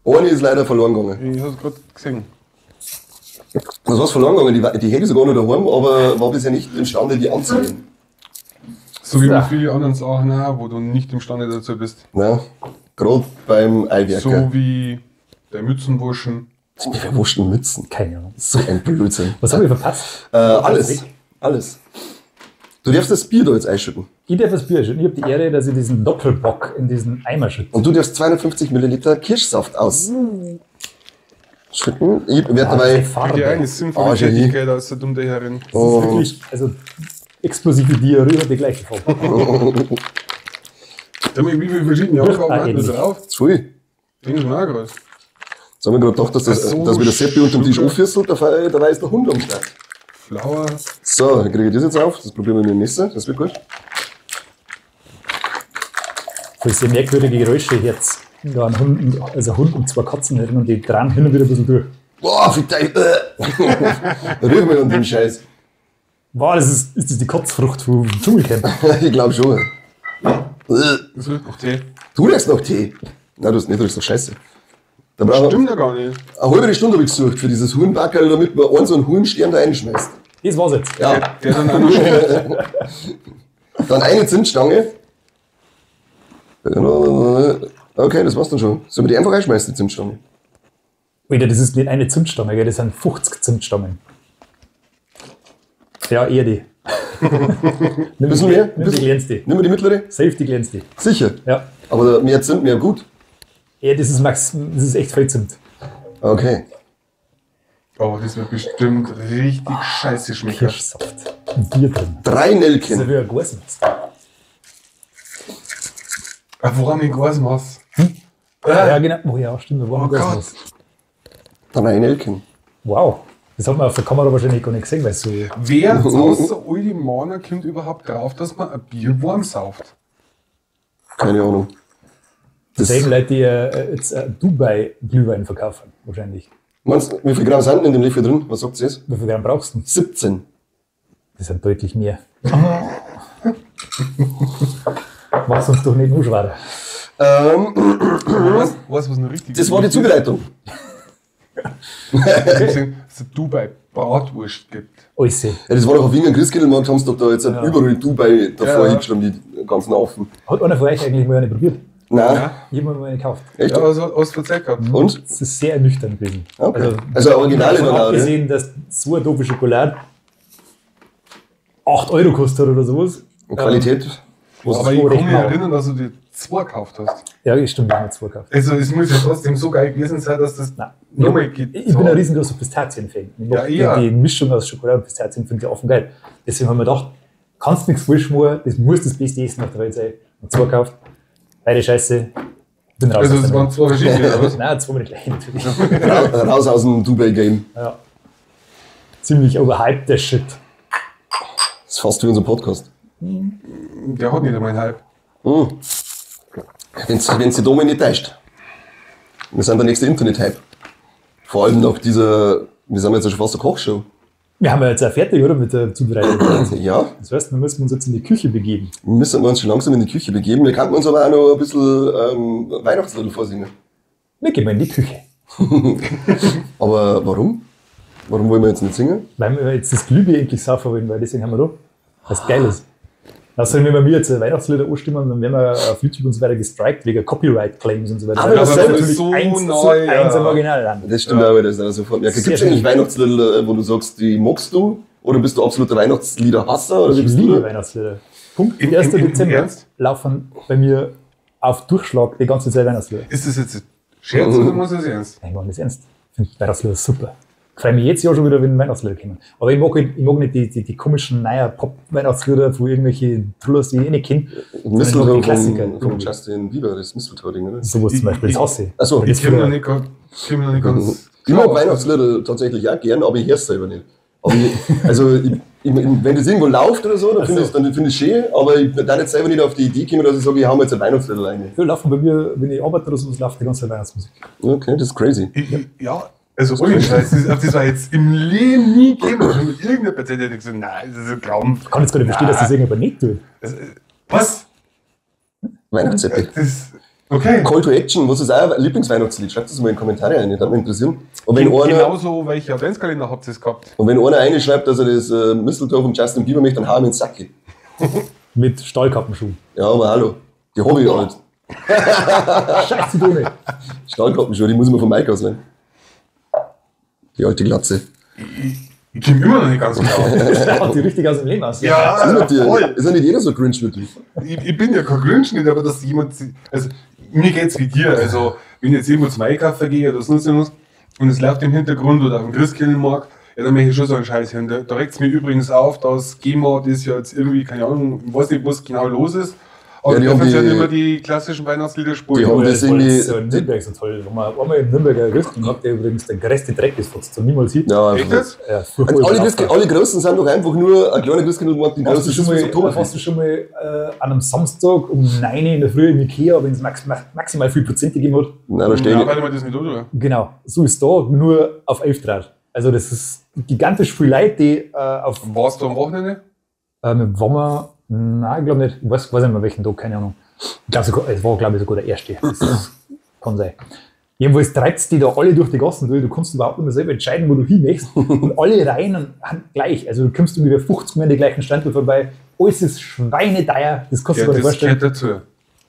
Eine ist leider verloren gegangen. Ich hab's gerade gesehen. Was war's verloren gegangen? Die hätte ich sogar noch daheim, aber war bisher nicht imstande, die anzunehmen. So wie mit vielen anderen Sachen auch, wo du nicht imstande dazu bist. Ja, gerade beim Eiwerker. So wie der Mützenwaschen. Die verwuschten Mützen. Keine Ahnung. So ein Blödsinn. Was habe ich verpasst? Alles. Alles. Du darfst das Bier da jetzt einschütten. Ich darf das Bier einschütten. Ich habe die Ehre, dass ich diesen Doppelbock in diesen Eimer schütte. Und du darfst 250 Milliliter Kirschsaft ausschütten. Ich werde dabei. Die eine sinnvolle Tätigkeit aus der dumme Herrin. Das ist wirklich, also explosive Diarrhoe hat die gleiche Farbe. Wie viele verschiedene Aufgaben hat man drauf? Zu viel. Ding ist schon auch groß. Jetzt haben wir gerade gedacht, dass, dass wir der Seppi unter dem Tisch auffüsselt, dabei ist der Hund am Start. Flower. So, dann kriege ich das jetzt auf. Das probieren wir mit dem Messer. Das wird gut. Voll sehr merkwürdige Geräusche jetzt. Da ein Hund, also ein Hund und zwei Katzen drin und die drehen hin und wieder ein bisschen durch. Boah, fick dich. Rühr mich an den Scheiß. Boah, ist das die Kotzfrucht vom Dschungelcamp? Ich glaube schon. Das riecht nach Tee. Du riechst nach Tee? Nein, du riechst nach Scheiße. Da stimmt ja gar nicht. Eine halbe Stunde habe ich gesucht für dieses Hurenbackerl, damit man einen so einen Hurenstern da reinschmeißt. Das war's jetzt. Ja. Der dann auch noch stinkt. Dann eine Zimtstange. Okay, das war's dann schon. Sollen wir die einfach reinschmeißen, die Zimtstange? Alter, das ist nicht eine Zimtstange, gell? Das sind 50 Zimtstangen. Ja, eher die. Nimm bisschen mehr? Nimm die kleinste. Nimm die mittlere? Safe die kleinste. Sicher? Ja. Aber mehr Zimt, mehr gut. Ja, das ist Max, das ist echt viel Zimt. Okay. Oh, das wird bestimmt richtig scheiße schmecken. Kirschsaft. Ein Bier drin. 3 Nelken. Das ist ja wie ein Glasmaß. Woran ich Glasmaß? Hm? Ja, genau. Oh ja, stimmt. Wir waren Glasmaß. 3 Nelken. Wow. Das hat man auf der Kamera wahrscheinlich gar nicht gesehen, weil so. Wer außer Uli Mahner kommt überhaupt drauf, dass man ein Bier warm sauft? Keine Ahnung. Das sehen Leute, die jetzt Dubai-Glühwein verkaufen, wahrscheinlich. Meinst du, wie viel Gramm sind denn in dem Löffel drin? Was sagt ihr jetzt? Wie viel Gramm brauchst du? 17. Das sind deutlich mehr. Mach's uns doch nicht nur schwerer. Weißt du, was noch richtig Das war die Zubereitung. Okay. Dass es Dubai Bratwurst gibt. Oisse. Ja, das war doch auf Wiener Christkindlmarkt, haben sie doch da jetzt ja. Überall Dubai davor hingeschrieben, die ganzen Affen. Hat einer von euch eigentlich mal eine probiert? Nein. Ja. Ich habe mal eine gekauft. Echt? Ja, also hast du verzeiht gehabt. Und? Es ist sehr ernüchternd gewesen. Okay. Also Originale dann auch, abgesehen, dass so eine doofe Schokolade 8 Euro kostet oder sowas. Und Qualität? Aber ich kann mich erinnern, dass du die 2 gekauft hast. Ja, stimmt, ich habe 2 gekauft. Also es muss ja trotzdem so geil gewesen sein, dass das nochmal geht. Ich bin ein riesengroßer Pistazien-Fan. Ich mag die Mischung aus Schokolade und Pistazien finde ich offen geil. Deswegen haben wir gedacht, kannst nichts falsch machen, das muss das beste Essen auf der Welt sein. Und 2 gekauft. Beide Scheiße. Bin raus. Also es waren 2 verschiedene, oder was? Nein, 2 mit gleich natürlich. Raus aus dem Dubai-Game. Ja. Ziemlich overhyped, der Shit. Das ist fast wie unser Podcast. Der hat nicht einmal einen Hype. Mhm. Wenn's die Domi nicht täuscht. Wir sind der nächste Internet-Hype. Vor allem nach dieser, wir sind jetzt ja schon fast eine Kochshow. Wir haben ja jetzt auch fertig, oder? Mit der Zubereitung. Ja, Das heißt, wir müssen uns jetzt in die Küche begeben. wir müssen uns schon langsam in die Küche begeben. Wir könnten uns aber auch noch ein bisschen Weihnachtslieder vorsingen. Wir gehen mal in die Küche. Aber warum? Warum wollen wir jetzt nicht singen? Weil wir jetzt das Glühbier endlich saufen wollen, weil deswegen haben wir da. Was geil ist. Außerdem, wenn wir mir jetzt ein Weihnachtslieder anstimmen, dann werden wir auf YouTube und so weiter gestrikt wegen Copyright-Claims und so weiter. Aber Weil das das ist natürlich so eins zu neu, ja. eins am Original an. Das stimmt auch, das ist auch sofort. Ja, Sehr gibt es eigentlich schön. Weihnachtslieder, wo du sagst, die magst du? Oder bist du absoluter Weihnachtsliederhasser? Oder wie Ich bist du liebe da? Weihnachtslieder. Punkt 1. Im Dezember Ernst? laufen bei mir auf Durchschlag die ganze Zeit Weihnachtslieder. Ist das jetzt ein Scherz oder muss das ernst? Ich meine das ernst. Ich finde Weihnachtslieder super. Ich freue mich jedes Jahr schon wieder, wenn Weihnachtslieder kommen. Aber ich mag nicht die komischen neuen Pop-Weihnachtslieder von irgendwelchen Trullers, die ich eh nicht kenne. Mistletoe Sondern die Klassiker. vom Justin Bieber, das Mistletoe-Ding, oder? Sowas zum Beispiel, das hasse ich. Ach so. Weil das Ich komme noch früher- nicht, komm noch nicht ganz. Ich mag Weihnachtslieder tatsächlich auch gern, aber ich höre es selber nicht. Aber ich, also, wenn das irgendwo läuft oder so, dann finde ich es dann find ich's schön, aber ich bin da jetzt selber nicht auf die Idee gekommen, dass ich sage, ich hau mir jetzt ein Weihnachtslied rein. Ja, laufen bei mir, wenn ich arbeite oder so, läuft die ganze Zeit Weihnachtsmusik. Okay, das ist crazy. Ja, also ohne Scheiß, auf das war jetzt im Leben nie gekommen. Schon mit irgendeiner Patientin hätte ich gesagt, nein, das ist ein Traum. Ich kann jetzt gar nicht verstehen, dass das irgendjemand nicht tut. Was? Weihnachtsepic. Das, okay. Call to Action, was ist euer Lieblingsweihnachtslied? Schreibt das mal in die Kommentare rein, das würde mich interessieren. Und wenn einer, Genauso, welche Adventskalender habt ihr es gehabt? und wenn einer reinschreibt, dass er das Mistletoe von Justin Bieber möchte, dann hau ich ihm in den Sack. Mit Stahlkappenschuhen. Ja, aber hallo. Die hab ich ja nicht. Scheiße, du nicht. Stahlkappenschuhe, die muss ich mir vom Mike ausleihen. Die alte Glatze. Ich komme immer noch nicht ganz klar. Das haut die richtig aus dem Leben aus. Ja, Ist, mit dir, voll. ist ja nicht jeder so cringe wie du. Ich bin ja kein Grinch nicht, aber dass jemand, also mir geht's wie dir, also wenn ich jetzt irgendwo zum Einkaufen gehe oder sonst irgendwas und es läuft im Hintergrund oder auf dem Christkindlmarkt, ja, dann möchte ich schon so einen Scheiß hören. Da regt's mir übrigens auf, dass GEMA das ja jetzt irgendwie, keine Ahnung, ich weiß nicht, was genau los ist, aber Ja, die die haben dürfen ja die- nicht mehr die klassischen Weihnachtslieder spielen. Die haben Aber das das war irgendwie- jetzt so in Nürnberg so toll. Wenn man einmal in Nürnberger Christkindlmarkt, der übrigens der größte Dreck ist, was du niemals sieht. Ja, Echt jetzt? Ja, Und furchtbar alle, überlaufen. alle Großen sind doch einfach nur ein kleiner Christkindlmarkt, die Warst große du schon Schüssel mal, Oktoberfest. warst du schon mal an einem Samstag um 9 Uhr in der Früh im Ikea, wenn es maximal viel Prozent gegeben hat? Nein, da stehe Ja, ich. weil man das nicht oder? Genau, so ist da, nur auf 11 Grad. Also das ist gigantisch viel Leute, die auf Warst du am Wochenende? Waren wir, nein, ich glaube nicht. Ich weiß nicht mehr welchen Tag, keine Ahnung. Ich glaub, sogar, es war, glaube ich, sogar der erste. Das kann sein. Jedenfalls treibt die da alle durch die Gassen durch. Du kannst überhaupt nicht mehr selber entscheiden, wo du hin möchtest. Und alle Reihen sind gleich. Also du kommst ungefähr 50 Mal an die gleichen Standel vorbei. Alles ist schweineteuer. Das kannst du Ja, dir gar nicht das vorstellen. gehört dazu.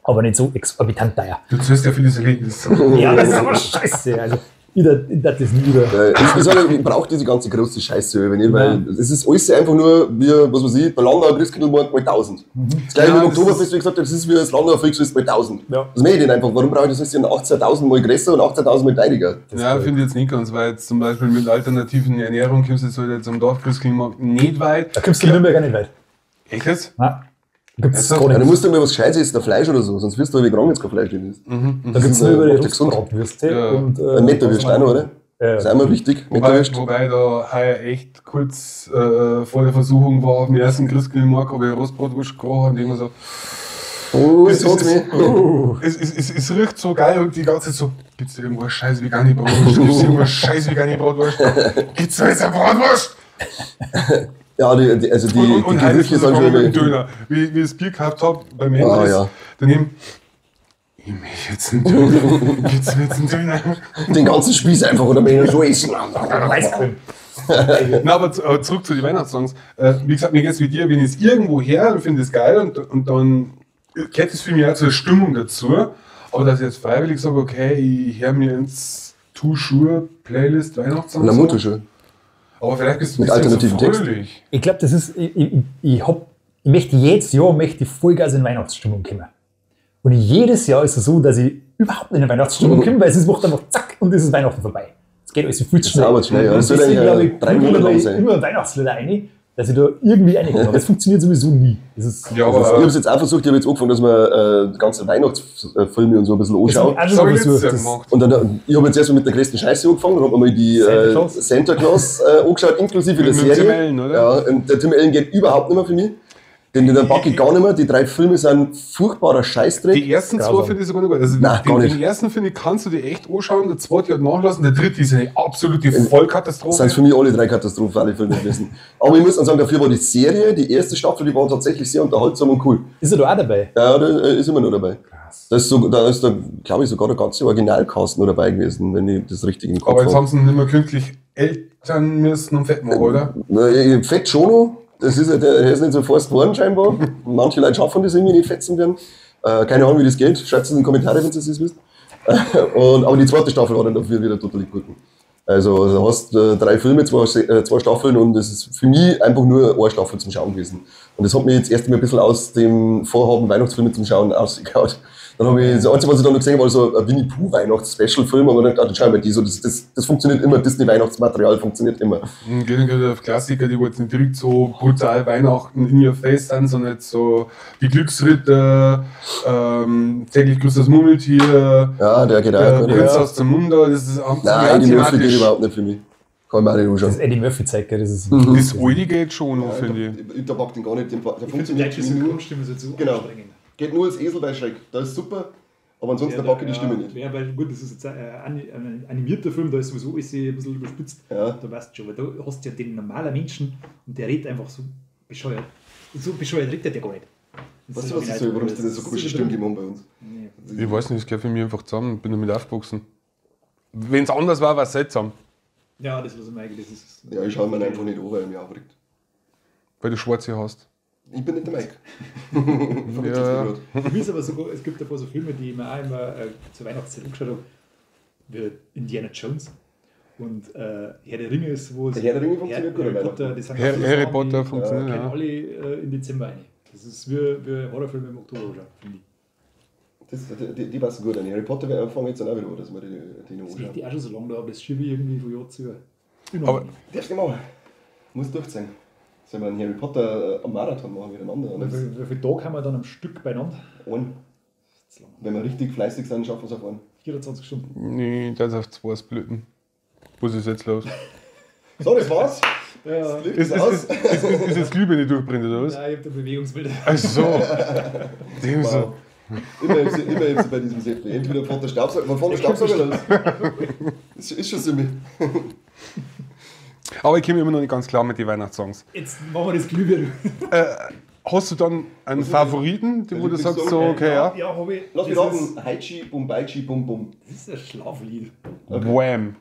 Aber nicht so exorbitant teuer. Du zahlst ja für dieses Erlebnis. Ja, das ist aber scheiße. Also ich darf das nie wieder. Ich sage, ich brauche diese ganze große Scheiße über nicht, weil Nein. es ist alles einfach nur, wie, was weiß ich, der Landauer Christkindlmarkt mal 1000. Das gleiche Ja, mit dem das Oktoberfest, wie gesagt habe, das ist wie das Landauer Volksfest mal 1000. Ja. Das möchte ich nicht einfach. Warum brauche ich das? Das ist ja 18.000 mal größer und 18.000 mal teurer. Ja, finde ich jetzt nicht ganz, weil jetzt zum Beispiel mit alternativen Ernährung kommst du jetzt halt jetzt am Dorfchristkindelmarkt nicht weit. Da kommst du in Nürnberg auch nicht weit. Echt jetzt? Nein. Da gibt es Also, gar Ja, du nichts. musst ja mal was Gescheites essen, ein Fleisch oder so, sonst wirst du wie krank, wenn du kein Fleisch isst. Da gibt es nur über die Macht dich gesund. Rostbratwürste Ja. und Ein Meterwürst auch noch, oder? Ja. Das ist auch immer wichtig. Wobei, Meterwürst. wobei da heuer echt kurz vor der Versuchung war, auf dem ersten Christkindlmarkt habe ich eine Rostbratwurst gekocht und immer so, Oh, es, jetzt hat's mich. es riecht so geil und die ganze Zeit so, gibt's da irgendwo eine scheiß vegane Bratwurst? Gibt's da irgendwo eine scheiß vegane Bratwurst? Gibt's da jetzt eine Bratwurst? Ja, die Und heute ist Gerüche es sind schon mit dem immer. Döner. Wie ich das Bier gehabt hab beim Ah, Henris, ja. daneben, ich möchte jetzt einen Döner. Gibt's mir jetzt einen Döner? Den ganzen Spieß einfach oder mir so essen. Eiscreme. Na, aber zurück zu den Weihnachtssongs. Wie gesagt, mir geht's wie dir, wenn ich es irgendwo her und finde es geil und dann gehört es für mich auch zur Stimmung dazu. Aber dass ich jetzt freiwillig sage, okay, ich höre mir ins Two-Schuhe-Playlist Weihnachtssongs. Na, an. Mutterschuhe. Aber vielleicht bist du Mit deswegen alternativen so Text. fröhlich. Ich glaube, das ist, ich möchte jedes Jahr möchte ich Vollgas in Weihnachtsstimmung kommen. Und jedes Jahr ist es so, dass ich überhaupt nicht in Weihnachtsstimmung komme, weil es ist, macht einfach zack und es ist Weihnachten vorbei. Es geht alles viel zu schnell. dauert schnell, ja. Und Das soll deswegen, eigentlich, glaube ich, 3 Monate prügeln lang wir sein. immer Weihnachtslieder rein, Dass ich da irgendwie reinkomme. Aber es funktioniert sowieso nie. Das ist, Ja, Also, ich aber habe es jetzt auch versucht, ich habe jetzt angefangen, dass man die ganzen Weihnachtsfilme und so ein bisschen das hab anschaut. ich auch das schon habe mal ich letztes versucht. Jahr Das, gemacht. Und dann, ich habe jetzt erstmal mit der größten Scheiße angefangen, dann hat man mal die Santa Claus. Santa Claus angeschaut, inklusive der Mit dem Serie. Tim Allen, oder? Ja, und der Tim Allen geht überhaupt nicht mehr für mich. Den packe ich gar nicht mehr. Die drei Filme sind furchtbarer Scheißdreck. Die ersten zwei Grausam. finde ich sogar noch gut. Also Nein, den, gar nicht. den ersten finde ich, kannst du dir echt anschauen, der zweite hat nachlassen, der dritte ist eine absolute Vollkatastrophe. Das sind für mich alle drei katastrophale Filme gewesen. Aber ich muss dann sagen, dafür war die Serie, die erste Staffel, die war tatsächlich sehr unterhaltsam und cool. ist er da auch dabei? Ja, da ist immer noch dabei. Krass. Da ist, so, da ist da, glaube ich, sogar der ganze Originalcast noch dabei gewesen, wenn ich das richtig im Kopf Aber jetzt habe. haben sie ihn nicht mehr künstlich ältern müssen und fett machen, oder? Na, Fett schon noch. Das ist ja, der ist nicht so fast geworden scheinbar. Manche Leute schaffen das irgendwie nicht, fett zu werden. Keine Ahnung, wie das geht. Schreibt es in die Kommentare, wenn ihr das wisst. Aber die zweite Staffel war dann dafür wieder total gut. Also du hast drei Filme, zwei Staffeln und es ist für mich einfach nur eine Staffel zum Schauen gewesen. Und das hat mich jetzt erst einmal ein bisschen aus dem Vorhaben, Weihnachtsfilme zum Schauen ausgehauen. Dann habe ich, das Einzige, was ich dann noch gesehen habe, war so ein Winnie Pooh Weihnachts-Special-Film, aber dann dachte ich, schau mal, die so, das funktioniert immer, Disney-Weihnachtsmaterial funktioniert immer. Gehen wir auf Klassiker, die wo jetzt nicht direkt so brutal Weihnachten in your face sind, sondern jetzt so die Glücksritter, täglich grüßt das Murmeltier, Ja, der geht auch. der gut, Prinz ja. aus dem Munder, das ist auch Nein, die Murphy geht thematisch. überhaupt nicht für mich. Kann ich mir auch nicht Das anschauen. Eddie Murphy-Zeug, gell, das ist. Das alte geht schon noch, finde ich. Da packt den gar nicht, der Ich finde die funktioniert deutsche für mich nur. Synchronstimme so zu Genau. anstrengend. Geht nur als Esel bei Schreck. Das ist super, aber ansonsten Ja, packe ich die Stimme nicht. Ja, weil gut, das ist jetzt ein animierter Film, da ist sowieso alles ein bisschen überspitzt. Ja. Da weißt du schon, weil da hast du ja den normalen Menschen und der redet einfach so bescheuert. Und so bescheuert redet der gar nicht. Das Weißt ist du, was ich original. soll? Warum es denn so komische Stimmen gegeben haben bei uns? Nee. Ich weiß nicht, das gehört für mich einfach zusammen, bin damit aufgewachsen. Wenn es anders war, war es seltsam, Ja, das was ich meine, das ist. Ja, ich schaue mir einfach nicht an, weil er mich aufregt. weil du schwarze hast. Ich bin nicht der Mike. Verwechselst Ja. mich grad. Mir ist aber sogar, es gibt ein paar so Filme, die ich mir auch immer zur Weihnachtszeit angeschaut habe, wie Indiana Jones und Herr der Ringe ist, wo es. Der Herr der Ringe funktioniert gut an Harry Potter, Weihnachten. das sind Harry so Harry Sachen, Potter die funktioniert, kennen ja. alle im Dezember rein. Das ist wie Horrorfilme im Oktober anschauen, finde ich. Die passen gut an. Harry Potter fangen jetzt dann auch wieder an, dass wir die noch Das anschauen. möchte ich auch schon so lange da, aber das schiebe ich irgendwie von Jahr zu Jahr. Aber Darfst nicht machen. Muss durchziehen. Sollen wir einen Harry Potter am Marathon machen miteinander? Wie viel, wie viele Tage haben wir dann am Stück beieinander? Einen. Das ist lang. Wenn wir richtig fleißig sind, schaffen wir es auf einen. 24 Stunden. Nee, das ist auf zwei Blöden. Was ist jetzt los? So, das war's. Ja. Das Licht Ist, ist aus. ist jetzt Glühbirne durchbrennt, oder was? Nein, ich habe da Bewegungsbilder. Ach so. Dem so. Wow. Immer ist sie bei diesem Seppi. Entweder fährt der Staubsauger, man fährt der Staubsauger los. Das ist schon ziemlich. Aber ich komme immer noch nicht ganz klar mit den Weihnachtssongs. Jetzt machen wir das Glühbirne. Hast du dann einen Favoriten, den, wo du sagst, so, okay, ja? Ja, habe ich. Lass mich Das raten. Haichi, Bum, Baichi, Bum, Bum. Das ist ein Schlaflied. Wham.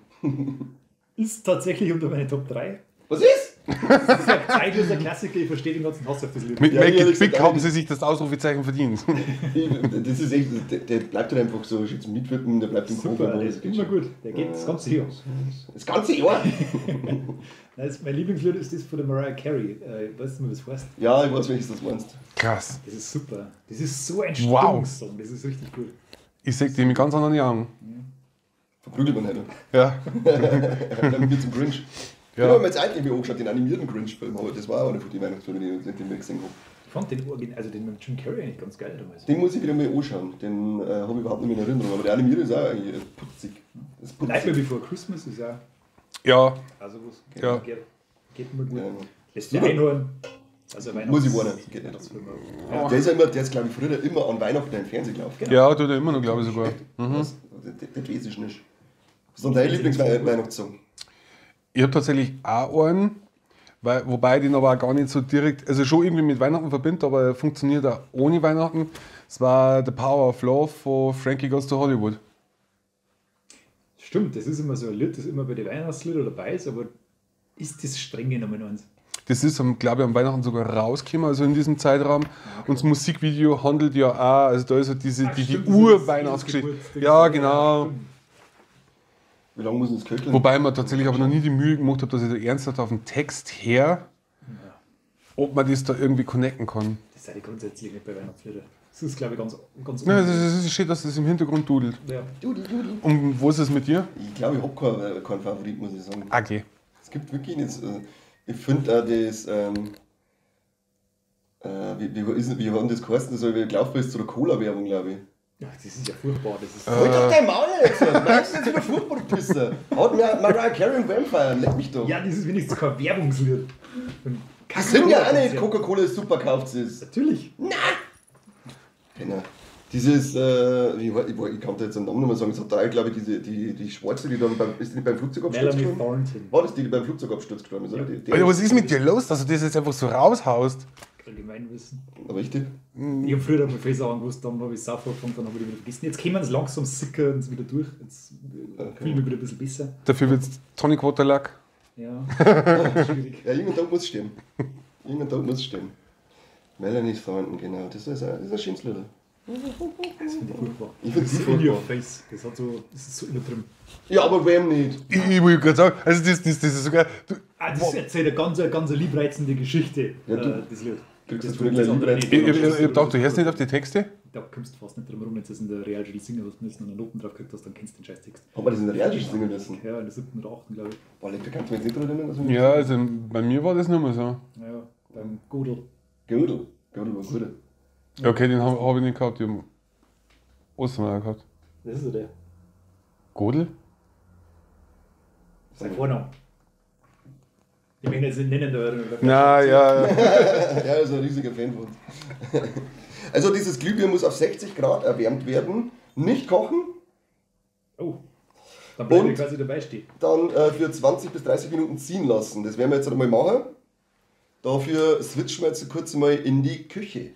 Ist tatsächlich unter meine Top 3. Was ist? Das ist ein zeitloser Klassiker, ich verstehe den ganzen Hass auf das Lied. Mit Ja, Make ehrlich It gesagt, Big haben sie sich das Ausrufezeichen verdient. Das ist echt, der bleibt halt einfach so schön zum Mitwirken, der bleibt im Kopf. Super, aber der das ist geht immer schon. gut. Der geht das ganze Jahr. Das ganze Jahr? Nein, mein Lieblingslied ist das von der Mariah Carey. Weißt du mal, was das heißt? Ja, ich weiß, welches das meinst. Krass. Das ist super. Das ist so ein Wow. Stimmungssong. Das ist richtig gut. Ich seh die mit ganz anderen Augen. Verprügelt man halt. Ja. Dann wird zum Grinch. Ja. Den haben wir jetzt eigentlich mir angeschaut, den animierten Grinch-Film, aber das war auch einer von den Weihnachtsfilmen, die wir gesehen haben. Ich fand den, also den mit Jim Carrey eigentlich ganz geil damals. Den muss ich wieder mal anschauen, den habe ich überhaupt nicht mehr in Erinnerung, aber der animierte ist auch eigentlich putzig. Das ist Nightmare putzig. Before Christmas ist ja Ja. also was. Ja. Geht immer gut. Ja. Lässt sich einhören. Also Weihnachts Muss ich warnen, geht nicht. Weihnachtsfilm. Der ist ja immer, der ist glaube ich früher immer an Weihnachten im Fernsehen gelaufen. Ja, tut er immer noch, glaube ich sogar. Was? Das weiß ich nicht. Was ist denn dein Lieblingsweihnachtssong? Ich habe tatsächlich auch einen, wobei ich den aber auch gar nicht so direkt, also schon irgendwie mit Weihnachten verbindet, aber er funktioniert auch ohne Weihnachten. Es war The Power of Love von Frankie Goes to Hollywood. Stimmt, das ist immer so ein Lied, das immer bei den Weihnachtsliedern dabei ist, aber ist das streng genommen eins? Das ist, glaube ich, am Weihnachten sogar rausgekommen, also in diesem Zeitraum. Und das Musikvideo handelt ja auch, also da ist ja diese, Ach, die stimmt, das ist Ur-Weihnachtsgeschichte. Jesus Ja, genau. Wie lange muss denn das köcheln? Wobei man tatsächlich aber noch nie die Mühe gemacht hat, dass ich da ernsthaft auf den Text her, ob man das da irgendwie connecten kann. Das sei grundsätzlich nicht bei Weihnachtsliedern. Das ist, glaube ich, ganz, ganz Ja, es ist schön, dass das im Hintergrund dudelt. Ja. Dudel, dudel. Und was ist mit dir? Ich glaube, ich habe keinen Favorit, muss ich sagen. Okay. Es gibt wirklich nicht. Ich finde auch das, wie hat denn das geheißen? Das habe ich gelaufen ist zu der Cola-Werbung, glaube ich. Ja, das ist ja furchtbar. Das ist Halt doch dein Maul jetzt! Meinst du jetzt wieder furchtbar, du Pisser? Haut mir Mariah Carey und Vampire, leck mich doch. Ja, das ist wenigstens kein Werbungslied. Das sind ja auch nicht, Coca-Cola ist super, kauft es. Natürlich. Genau. Dieses, ich kann da jetzt einen Namen nicht mehr sagen, es hat da, glaube ich, die Schwarze, die dann ist die nicht beim Flugzeugabsturz Melanie gestorben? Thornton. War das die, die beim Flugzeugabsturz gestorben ist, oder? Die Alter, was ist mit dir los, dass du das jetzt einfach so raushaust? Allgemeinwissen. Aber richtig? Ich habe früher einmal viele Sachen gewusst, dann habe ich es angefangen, dann habe ich die wieder vergessen. Jetzt kommen sie langsam sickern sie wieder durch. Jetzt fühle ich mich wieder ein bisschen besser. Dafür wird es Tonic Water Lack. Ja, schwierig. Ja, irgendein Tag muss es stimmen. Irgendein Tag muss es stimmen. Melanie Thornton, genau. Das ist ein schönes Lied. Das finde ich furchtbar. Ich finde es Das ist in your furchtbar. face. Das, hat so, das ist so übertrieben. Ja, aber wem nicht? Ich wollte gerade sagen, also das ist sogar. Du, Ah, das erzählt eine ganz, ganz liebreizende Geschichte, Ja, du das Lied. kriegst Das jetzt von das gleich andere liebreizend. nicht. ich hab gedacht, du hörst nicht auf die Texte. Da kommst du fast nicht drum herum, wenn du das in der Realschule singen hast, wenn du noch Noten drauf gekriegt hast, dann kennst du den scheiß Text. Haben wir das in der Realschule singen müssen? Ja, in der 7. oder 8. glaube ich. Boah, leck, da kannst du mich jetzt nicht dran erinnern. dass wir- Ja, also bei mir war das nicht mehr so. Ja, beim Godel. Gödel. Gödel war gut. Okay, den habe hab ich nicht gehabt. Ich hab Ostermeier gehabt. Das ist ja der. Godel? Sein Vorname. Ich möchte jetzt nicht nennen, da. Na ja. Ja, ist ein riesiger Fan von uns. Also dieses Glühbirn muss auf 60 Grad erwärmt werden, nicht kochen, Oh. Dann bleibe Und? ich quasi dabei stehen. dann für 20 bis 30 Minuten ziehen lassen. Das werden wir jetzt einmal machen. Dafür switchen wir jetzt kurz mal in die Küche.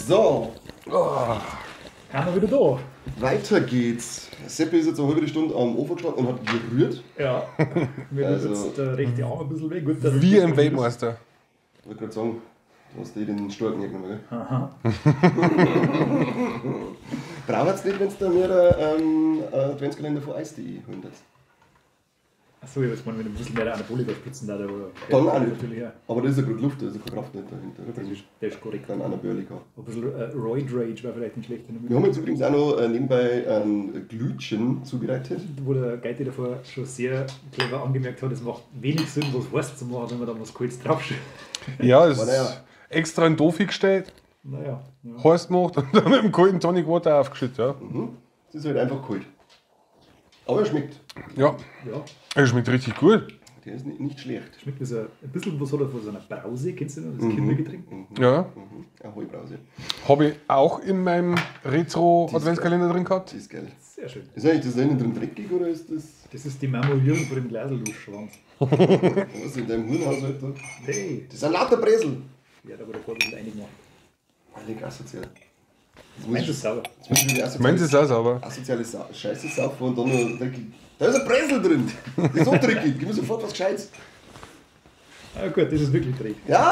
So, Haben wir wieder da. weiter geht's. Seppi ist jetzt eine halbe Stunde am Ofen gestanden und hat gerührt. Ja. Mir Also- tut jetzt der rechte Arm ein bisschen weh. Gut, dass Wie ich- im Weltmeister. Ich wollte gerade sagen, du hast eh den Storken hergenommen, gell? Aha. Braucht's nicht, wenn du da mehr Adventskalender von Eis.de holen darfst. Achso, ich weiß mal, wenn du ein bisschen mehr Anabolika spritzen da, aber. Dann auch nicht. Natürlich, ja. Aber da ist ja gerade Luft, da ist ja keine Kraft nicht dahinter. Das ist korrekt. Dann Anabolika. Ein bisschen Roid Rage wäre vielleicht nicht schlecht. Wir haben jetzt übrigens auch noch nebenbei ein Glühchen zubereitet. Wo der Geiti davor schon sehr clever angemerkt hat, es macht wenig Sinn, was heiß zu machen, wenn man da was Kaltes draufschüttet. Ja, es Aber naja. ist extra ein Dofi gestellt, Naja. Ja. heiß gemacht und dann mit dem kalten Tonic Water aufgeschüttet. Ja. Es ist halt einfach kalt. Aber er schmeckt. Ja, Ja. er schmeckt richtig gut. Der ist nicht schlecht. Schmeckt das ein bisschen was hat er von so einer Brause, kennst du das? Das Kindergetränk? Ja, Eine Heubrause. habe ich auch in meinem Retro-Adventskalender drin gehabt. Das ist geil. Sehr schön. Ist eigentlich das da innen drin dreckig oder ist das. Das ist die Marmorierung von dem Glasl, du Schwanz. Was in deinem Hurenhaushalt da? Hey! Das sind lauter Bresel. Ja, da war davor ein bisschen eingemacht. Alter, asozial. Jetzt muss Meins ich, ist sauber. jetzt muss ich wieder asoziale, Meins ist auch sauber. asoziale Scheiße saufen und dann noch dreckig. Da ist ein Bresel drin. Das ist so dreckig. Gib mir sofort was Gescheites. Ah gut, das ist wirklich dreckig. Ja?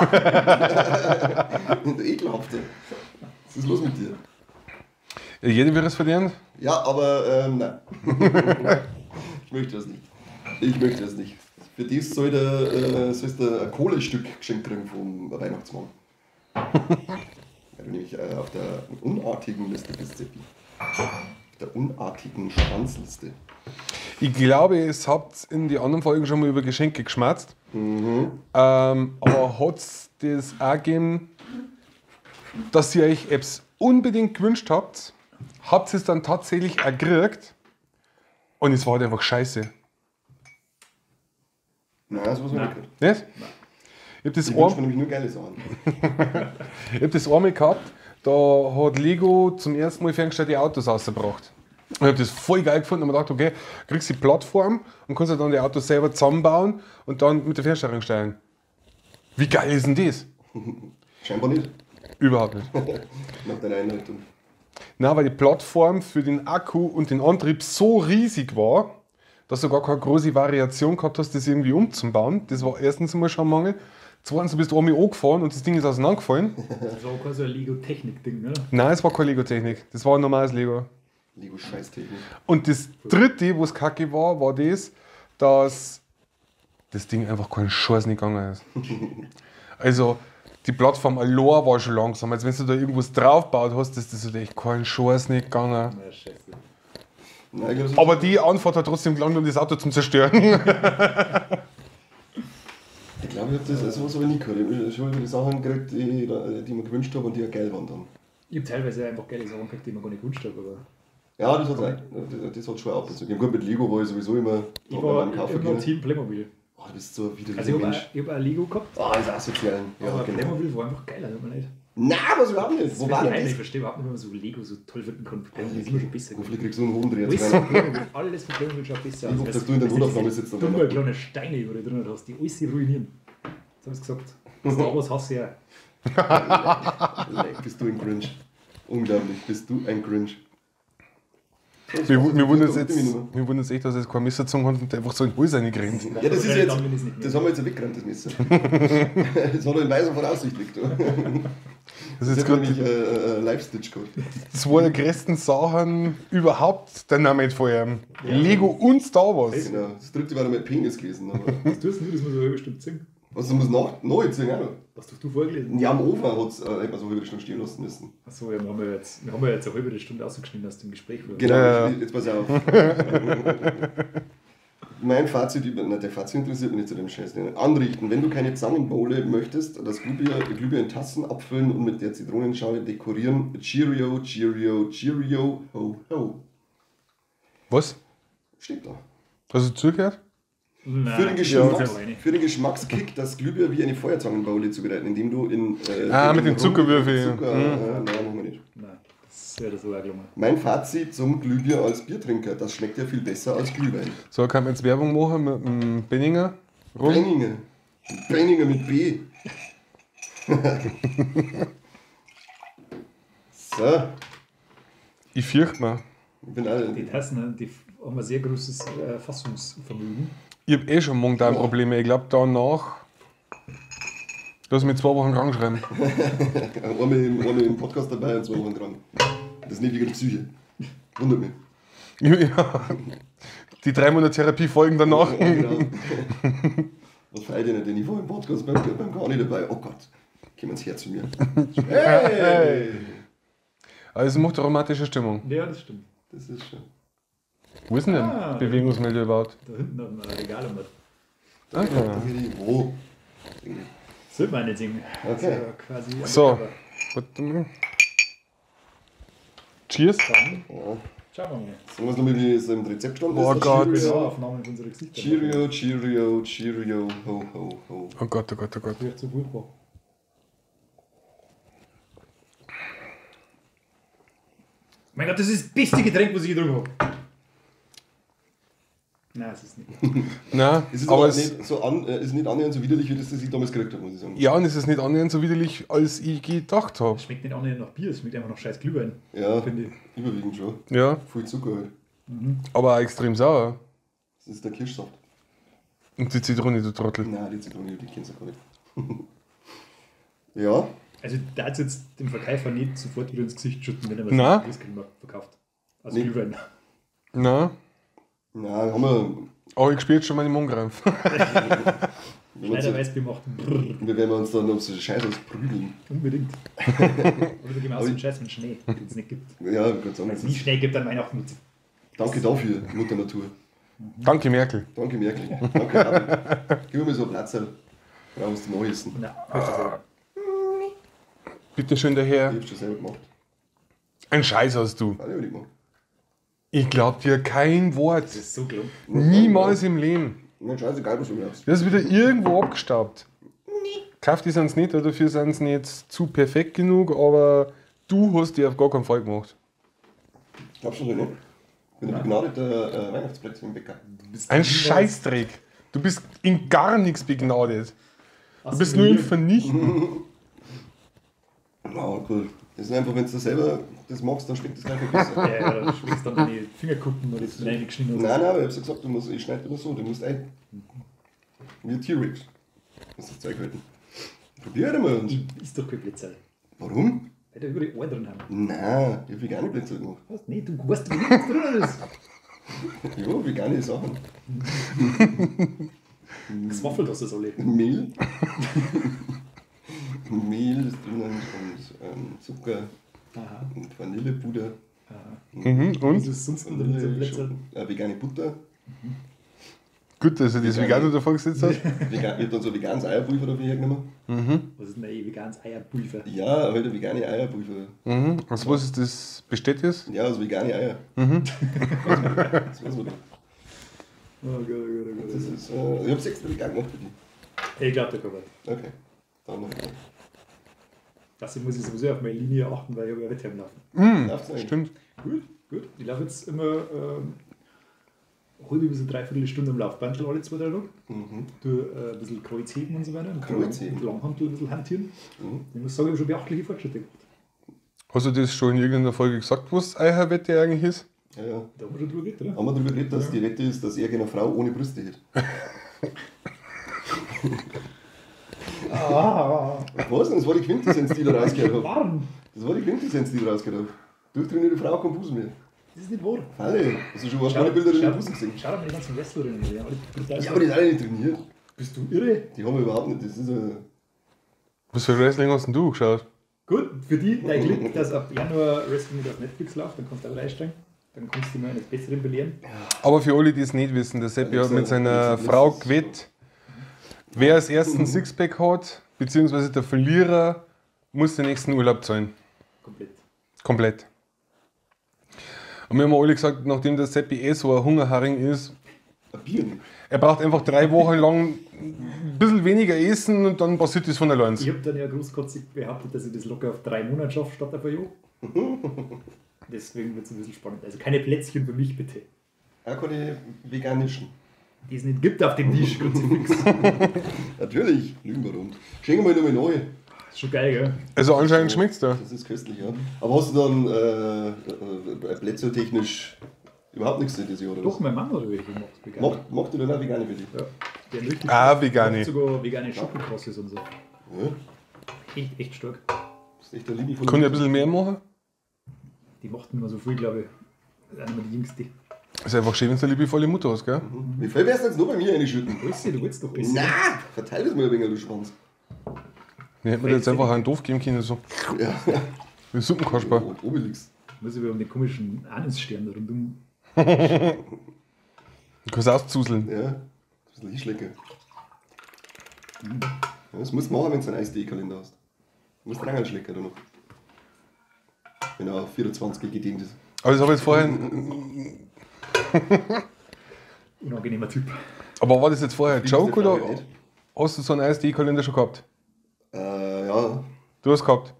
Du Ekelhafte. Was ist los mit dir? Jeder wird es verdient. Ja, aber nein. Ich möchte das nicht. Ich möchte das nicht. Für das soll der, sollst du ein Kohlestück geschenkt kriegen vom Weihnachtsmann. Weil du nämlich auf der unartigen Liste bist, Seppi. Auf der unartigen Schwanzliste. Ich glaube, es habt in die anderen Folgen schon mal über Geschenke geschmatzt. Aber hat es das auch gegeben, dass ihr euch Apps unbedingt gewünscht habt, habt ihr es dann tatsächlich auch gekriegt und es war halt einfach scheiße. Nein, das muss man nicht gehört. Nicht? Ich hab das Ich wünsche ein, mir nämlich nur geile Sachen. ich hab das einmal gehabt, da hat Lego zum ersten Mal ferngesteuerte Autos rausgebracht. Und ich hab das voll geil gefunden und mir gedacht, okay, kriegst die Plattform und kannst dann die Autos selber zusammenbauen und dann mit der Fernsteuerung steuern. Wie geil ist denn das? Scheinbar nicht. Überhaupt nicht. Nach deiner Einleitung. Nein, weil die Plattform für den Akku und den Antrieb so riesig war, dass du gar keine große Variation gehabt hast, das irgendwie umzubauen. Das war erstens einmal schon ein Mangel. Zweitens, du bist einmal angefahren und das Ding ist auseinandergefallen. Das war auch quasi ein Lego-Technik-Ding, ne? Nein, es war keine Lego-Technik. Das war ein normales Lego. Lego-Scheißtechnik. Und das dritte, was kacke war, war das, dass das Ding einfach keinen Scheiß nicht gegangen ist. Also, die Plattform allein war schon langsam. Als wenn du da irgendwas draufgebaut hast, ist das halt echt keinen Scheiß nicht gegangen. Na, scheiße. Nein, ich glaub, Aber die Anfahrt hat trotzdem gelangt, um das Auto zu zerstören. Ich glaube, ich habe das, sowas habe ich nie gehört. Ich habe schon immer die Sachen gekriegt, die ich mir gewünscht habe und die ja geil waren dann. Ich habe teilweise einfach geile Sachen gekriegt, die ich mir gar nicht gewünscht habe. Aber Ja, das hat auch, das hat schon ab und zu gegeben. Gut, mit Lego war ich sowieso immer ich war beim Kaufen immer können. Team Playmobil. Oh, du bist so ein widerlicher Also ich habe Mensch. auch, hab auch Lego gehabt, Ah, das ist asozial. Ja, aber genau. Playmobil war einfach geiler, tut mir leid. Nein, was überhaupt nicht. Wo Das war war denn ich das? verstehe überhaupt nicht, wie man so Lego so toll finden kann. Playmobil ist immer schon besser. Hoffentlich kriegst du einen Hohndreh Alles jetzt von rein. Playmobil, alles von Playmobil schaut besser Ich aus. hoffe, dass du in der Weißt Notaufnahme diese sitzt am Dumme Weihnachten. kleine Steine, die du drin hast, die alles ruinieren. Das habe ich gesagt. Star Wars hasse ich auch. Leck, bist du ein Grinch. Unglaublich, bist du ein Grinch. Mir wundert es jetzt, mir wundert's echt, dass es kein Messer gezogen hat und einfach so in den Hals reingerannt. Ja, das ist jetzt, Dann bin ich's nicht mehr. das haben wir jetzt ja weggerannt, das Messer. Das hat er in weiser Voraussicht weg. Du. Das Das ist hat jetzt gerade nämlich Live-Stitch gehabt. die zwei der größten Sachen überhaupt der Name vorher. Lego und Star Wars. Genau. Das dritte war dann mit Penis gewesen. Aber Was tust denn du? Das muss ich eine halbe Stunde ziehen. was, du musst neu ziehen auch noch. Was hast du vorgelesen? Ja, am Ofen hat's, hätte man so eine halbe Stunde stehen lassen müssen. Achso, ja, wir haben ja jetzt eine halbe Stunde ausgeschnitten aus dem Gespräch. Genau, Ja, ja. jetzt pass auf. Mein Fazit über. Na, der Fazit interessiert mich nicht zu dem Scheiß. Anrichten, wenn du keine Zangenbowle möchtest, das Glühbier in Tassen abfüllen und mit der Zitronenschale dekorieren. Cheerio, Cheerio, Cheerio, ho, ho. Was? Steht da. Hast du zugehört? Nein, Für den, Geschmacks, ja, für den Geschmackskick das Glühbier wie eine Feuerzangenbowle zubereiten, indem du in. Mit dem Zuckerwürfel. Zucker, nein, machen wir nicht. Nein, das wäre so auch gelungen. Mein Fazit zum Glühbier als Biertrinker: Das schmeckt ja viel besser als Glühwein. So, kann man jetzt Werbung machen mit dem Benninger rum. Benninger. Benninger mit B. So, Ich fürchte mir. ich bin alle. Die Tassen, die haben ein sehr großes Fassungsvermögen. Ich hab eh schon Magen-Darm-Probleme. Ich glaube, danach. Lass mich 2 Wochen krank schreiben. Einmal im Podcast dabei und 2 Wochen krank. Das ist nicht wegen der Psyche. Wundert mich. Ja. Die 3 Monate Therapie folgen danach. Ja, genau. Was feiert ihr nicht? Denn ich war im Podcast beim gar nicht dabei. Oh Gott, komm ins Herz zu mir. Hey! Also, es macht aromatische Stimmung. Ja, das stimmt. Das ist schon. Wo ist denn der Ah. Bewegungsmelder überhaupt? Da hinten am Regal haben wir. Ah. Wo? Sollte man nicht singen. Okay. Also quasi am So. Cover. Warte mal. Cheers. Dann Ja. schauen wir mal. Sagen wir es nochmal, wie es im Rezept stand. Oh ist. Gott. Ja, Cheerio, Aufnahmen von unseren Gesichtern. Cheerio, Cheerio, Cheerio, ho, ho, ho. Oh Gott, oh Gott, oh Gott. Das wird so furchtbar. Mein Gott, das ist das beste Getränk, was ich getrunken habe. Nein, es ist nicht. Nein, Es ist aber aber es, nicht, so an, ist nicht annähernd so widerlich, wie das, das ich damals gekriegt habe, muss ich sagen. ja, und es ist nicht annähernd so widerlich, als ich gedacht habe. Es schmeckt nicht annähernd nach Bier, es schmeckt einfach nach scheiß Glühwein. Ja, Finde ich. überwiegend schon. Ja, Viel Zucker halt. aber auch extrem sauer. Das ist der Kirschsaft. Und die Zitrone, du Trottel. Nein, die Zitrone, die kennst du gar nicht. Ja, Also da hat jetzt dem Verkäufer nicht sofort wieder ins Gesicht schütten, wenn er was Nein. Christkindlmarkt verkauft. Als Nee. Glühwein. Nein, na, haben wir. aber ich spüre jetzt schon meine Mundkrampf. Wir, Schneider Weißbier macht brrr, wir werden uns dann auf so Scheiß ausprügeln. unbedingt. Oder wir gehen aus dem Scheiß mit Schnee, den es nicht gibt. Ja, ich kann sagen. Weil es nie Schnee gibt an Weihnachten. Danke dafür, Mutter Natur. Danke, Merkel. Danke, Merkel. Danke, Abi. Gib mir mal so einen Platz. Brauchst du Neuesten. Nein, möchte ich selber. Bitte schön, der Herr. Ich hab's schon selber gemacht. Ein Scheiß hast du. Alle hab ich gemacht. Ich glaub dir kein Wort. Das ist so gelungen. Niemals im Leben. Mir scheißegal, was du glaubst. Das ist wieder irgendwo abgestaubt. Kauft die sind's nicht, dafür sind sie nicht zu perfekt genug, aber du hast die auf gar keinen Fall gemacht. Glaubst du das nicht? Ich bin ein begnadeter Weihnachtsplätzchen im Bäcker. Du bist Ein niemals- Scheißdreck. Du bist in gar nichts begnadet. Du bist nur im Vernichten. Na gut. Das ist einfach, wenn du selber das machst, dann schmeckt das gleich viel besser. Ja, ja, schmeckst dann deine Fingerkuppen oder das reingeschnitten. Nein, nein, aber ich hab's ja gesagt, du musst, ich schneide immer so, du musst ein. Wie T-Rex. Musst das Zeug halten. Probier halt einmal. Ich ist doch kein Plätzerl. Warum? Weil da überall Ohren drin haben. Nein, ich hab vegane Plätzerl gemacht. Was? Nee, du weißt doch nicht, was drin ist. Ja, vegane Sachen. Geswaffelt hast du das alle. Mehl. Mehl ist drinnen und Zucker. Aha. Und Vanillepuder. Aha. Mhm, und? Was ist sonst noch drin? So Plätzerl? Vegane Butter. Mhm. Gut, dass du das Vegane davor gesetzt hast. Ich hab dann so veganes Eierpulver dafür hergenommen. Mhm. Was ist denn ein veganes Eierpulver? Ja, halt ein vegane Eierpulver. Mhm. Aus was ist das? Besteht das? Ja, aus vegane Eier. Mhm. Das weiß man doch. Oh Gott, oh Gott, oh Gott. Das ist, ich hab's extra vegan gemacht für dich. Ich glaub, der Robert. Okay. Dann noch. Das muss ich sowieso auf meine Linie achten, weil ich habe ja Wettkampf laufen. Mhm, stimmt. Gut, gut. Ich laufe jetzt immer halbe bis eine dreiviertel Stunde am Laufbandel alle 2, 3 Tage. Mhm. Du ein bisschen Kreuzheben und so weiter. Kreuzheben. Mit Langhantel ein bisschen hantieren. Mhm. Ich muss sagen, ich habe schon beachtliche Fortschritte gemacht. Hast du das schon in irgendeiner Folge gesagt, was eure Wette eigentlich ist? Ja, ja. Da haben wir schon drüber geredet, oder? Haben wir darüber geredet, dass die Wette ist, dass er gerne eine Frau ohne Brüste hat. Ah, Was? Das war die Quintessenz, die ich da rausgehört habe. warm! Das war die Quintessenz, die ich da rausgehört habe. Durchtrainierte Frau kein Busen mehr. Das ist nicht wahr. Falle. Hast du schon mal Bilder in den Busen gesehen? Schau dir mal die ganzen Wrestlerinnen an. Die haben alle brutal. Ja, aber die sind alle nicht trainiert. Bist du irre? Die haben wir überhaupt nicht. Das ist Was für Wrestling hast denn du geschaut? Gut, für die, dein Glück, dass ab Januar Wrestling wieder auf Netflix läuft, dann kannst du auch wieder einsteigen. Dann kannst du mal eines Besseren belehren. Aber für alle, die es nicht wissen, der Seppi hat mit seiner Frau gewettet, wer als ersten Sixpack hat, beziehungsweise der Verlierer, muss den nächsten Urlaub zahlen. Komplett. Komplett. Und wir haben alle gesagt, nachdem der Seppi eh so ein Hungerharing ist, ein Bier. er braucht einfach 3 Wochen lang ein bisschen weniger essen und dann passiert das von allein. Ich habe dann ja großkotzig behauptet, dass ich das locker auf 3 Monate schaffe, statt auf ein Jahr. Deswegen wird es ein bisschen spannend. Also keine Plätzchen für mich, bitte. Auch keine veganischen. Die es nicht gibt auf dem Tisch, Kruzifix. Natürlich, Lügenbaron. Schenken wir nochmal neu. Ist schon geil, gell? Also anscheinend schmeckt es da. Das ist köstlich, ja. Aber hast du dann plätzertechnisch überhaupt nichts dieses Jahr, oder Doch, was? mein Mann hat welche gemacht. Vegan. Macht du dann auch vegane für dich? Ja. Der hat richtig Vegane. macht sogar vegane Schokokrosses und so. Ja. Echt, echt stark. Das ist echt der Liebe von Kann ich ein bisschen mehr machen? Die macht nicht mehr so viel, glaube ich. Das ist auch nicht mehr die Jüngste. Ist einfach schön, wenn du eine liebevolle Mutter hast, gell? Wie viel wärst du jetzt noch bei mir reinschütten? Grüße, du willst doch essen. Na, verteil das mal ein wenig, du Schwanz. Mir hätte man jetzt einfach einen Doof geben können, so. Ja. Wie Suppenkasper. Und Obelix. Muss ich wieder um den komischen Anisstern da rundum. Du kannst auszuseln. Ja, ein bisschen hinschlecken. Ja, das musst du machen, wenn du einen Eis-Kalender hast. Du musst reinschlecken da noch. Wenn er auf 24 gedehnt ist. Aber das habe ich jetzt vorher. Unangenehmer Typ. Aber war das jetzt vorher ein Joke Frage oder nicht. hast du so einen Eis-Kalender schon gehabt? Ja, Du hast gehabt.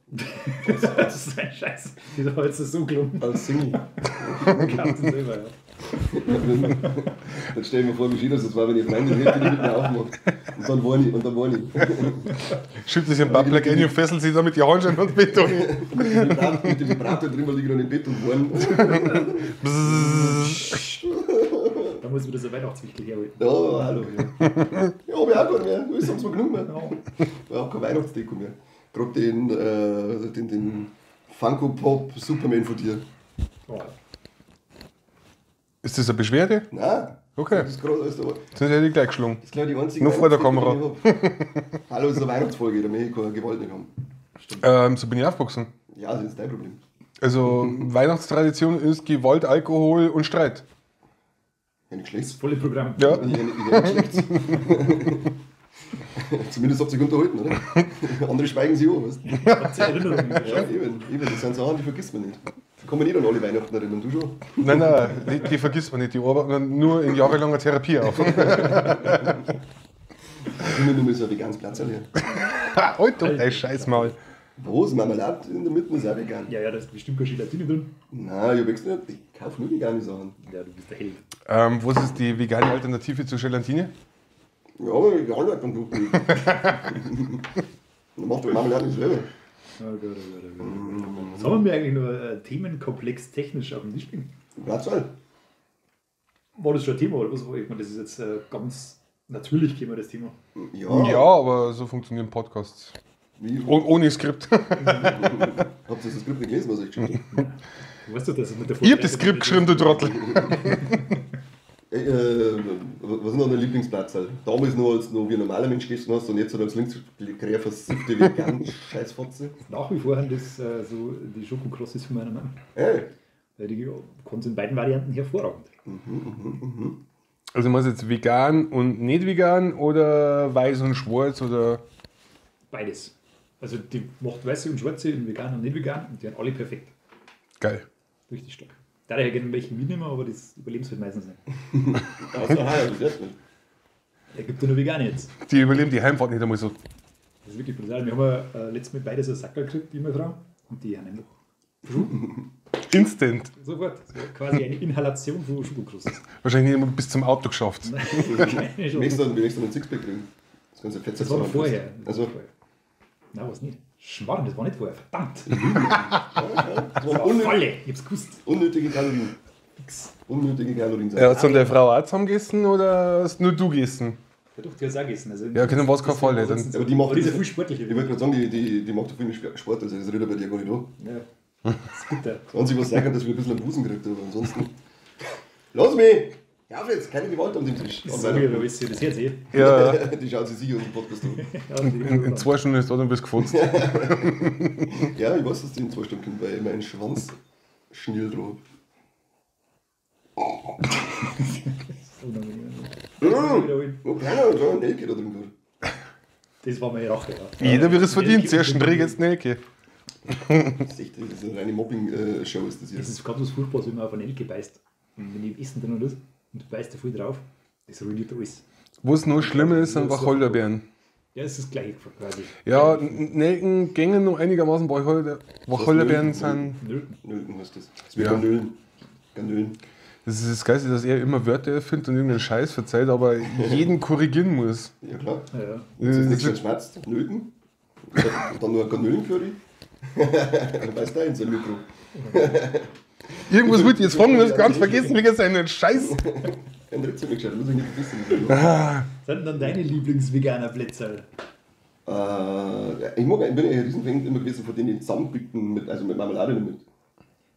Das ist ein Scheiß. Das war jetzt so gelungen. als Single. Gehabt und selber, ja. Dann stell ich mir vor, wie schön das war, wenn ich Freundin hätte, die mit mir aufmacht. Und dann weine ich, und dann weine ich. Schiebt sich ein Buttplug ein und fesselt sich damit die Handschellen und Beton. Mit dem Vibrator drin liege ich dann im Bett und weine. Da muss ich wieder so Weihnachtswichtel herholen. Ja, hallo. Ja, ja hab ich auch keinen mehr. Das haben sie mir genommen. Ja. Ich hab keine Weihnachtsdeko mehr. Gerade den Funko Pop Superman von dir. Oh. Ist das eine Beschwerde? Nein. Okay. Das ist gerade alles da. Sonst hätte ich gleich geschlagen. Das ist, glaube ich, die einzige Nur vor der Weihnachtsdeko, die ich hab. Hallo, das ist eine Weihnachtsfolge, da möchte ich keine Gewalt nicht haben. So bin ich aufgewachsen. Ja, das ist dein Problem. Also Weihnachtstradition ist Gewalt, Alkohol und Streit. Ja, nicht schlecht. Das volle Programm. Ja. Ja, nicht schlecht. Zumindest habt ihr sich unterhalten, oder? Andere schweigen sich an, weißt du? Habt ihr Erinnerungen? Ja, eben, eben. Das sind Sachen, die vergisst man nicht. Da kann man nicht an alle Weihnachten erinnern, du schon. Nein, nein, die vergisst man nicht. Die arbeiten man nur in jahrelanger Therapie auf. Immer nur so ein veganes Platz her. Alter, dein Scheißmaul. Was? Marmelade in der Mitte ist auch vegan. Ja, ja, da ist bestimmt keine Gelatine drin. Nein, ich hab extra nicht. Ich kaufe nur vegane Sachen. Ja, du bist der Held. Was ist die vegane Alternative zu Gelatine? Ja, aber die Anleitung tut nicht. Dann macht die Marmelade nicht selber. Oh Gott, oh Gott, oh Gott. Sollen wir eigentlich nur Themenkomplex technisch auf dem Tisch bringen? Platzal. War das schon ein Thema oder was? Ich meine, das ist jetzt ganz natürlich gekommen, das Thema. Ja. Ja, aber so funktionieren Podcasts. Wie? Ohne Skript. Habt ihr das Skript nicht gelesen, was ich geschrieben habe? Du weißt doch, dass es mit der Ich hab das Skript geschrieben, du Trottel. Was ist noch dein Lieblingsplatz? Damals noch, als du noch wie ein normaler Mensch gegessen hast und jetzt als links versiffte vegan Scheißfotze. Nach wie vor sind das so die Schokokrosses von meiner Mama. Hey. Die kommt in beiden Varianten hervorragend. Also meinst du jetzt vegan und nicht vegan oder weiß und schwarz oder? Beides. Also die macht weiße und schwarze in vegan und nicht vegan und die sind alle perfekt. Geil. Richtig stark. Da hätte ich gerne welche mitnehmen, aber das überleben sie halt meistens nicht. Außer Heuer, das jetzt nicht. Er gibt ja nur vegan jetzt. Die überleben die Heimfahrt nicht einmal so. Das ist wirklich brutal. Wir haben ja letztes Mal beide so einen Sackerl gekriegt, die meine Frau, und die haben einfach verschwunden. Instant. Sofort. Das war quasi eine Inhalation von Schokokrosses. Wahrscheinlich nicht immer bis zum Auto geschafft. Möchtest du einen Sixpack kriegen? Das kannst du Fett Das war vorher. Also. Nein, was nicht. Schmarrn, das war nicht vorher. Verdammt! Das war Falle. Ich hab's gewusst. Unnötige Kalorien. Unnötige Kalorien. Ja, hast du deine Frau auch zusammen gegessen oder hast nur du gegessen? Ja, doch, die hat's auch gegessen. Also, ja, okay, dann war's keine Falle. Dann. Aber die macht die ist ja viel sportlicher. Ich wollte gerade sagen, die macht ja viel mehr Sport, also das rührt bei dir gar nicht an. Ja, das ist bitter. Das Einzige, was sein kann, dass wir ein bisschen einen Busen kriegt, aber ansonsten. Lass mich! Ja, jetzt keine Gewalt an dem Tisch. Das ist das jetzt eh. Ja. Die schaut sich sicher unseren Podcast an. Ja, in 2 Stunden ist da, dann bist du gefurzt. Ja, ich weiß, dass die in 2 Stunden kommt, weil ich meinen Schwanz Schniel drauf habe. Das ist unangenehm. Oh, keiner hat schon einen Nelke da drin gehabt. Das war meine Rache, ja. Jeder wird es verdient. Zuerst ein Dreh, jetzt Nelke. Das ist echt, das ist eine reine Mobbing-Show, ist das hier. Das ist ganz was Furchtbares, wenn man auf eine Nelke beißt. Und wenn ich im Essen drin ist und du beißt da voll drauf, das ruiniert alles. Was noch schlimmer ist, sind Wacholderbeeren. Ja, das ist das Gleiche quasi. Ja, Nelken gängen noch einigermaßen, Wacholderbeeren sind... Nölken. Nölken heißt das. Das ist wie Garnölen. Garnölen. Das ist das Geilste, dass er immer Wörter erfindet und irgendeinen Scheiß verzeiht, aber jeden korrigieren muss. Ja, klar. Ja. Das ist nicht schon schmerzt. Nölken. Und dann nur ein Garnölencurry. Dann beißt da in sein Mikro. Irgendwas wollte ich jetzt fragen, das ganz vergessen, wegen seinen Scheiß. Ein Ritzel nicht gescheit, muss ich nicht vergessen. Sind dann deine Lieblingsveganer Plätze? Ich mag, ich bin ein Riesenfan immer gewesen von denen, die zusammenbicken, mit, also mit Marmelade mit.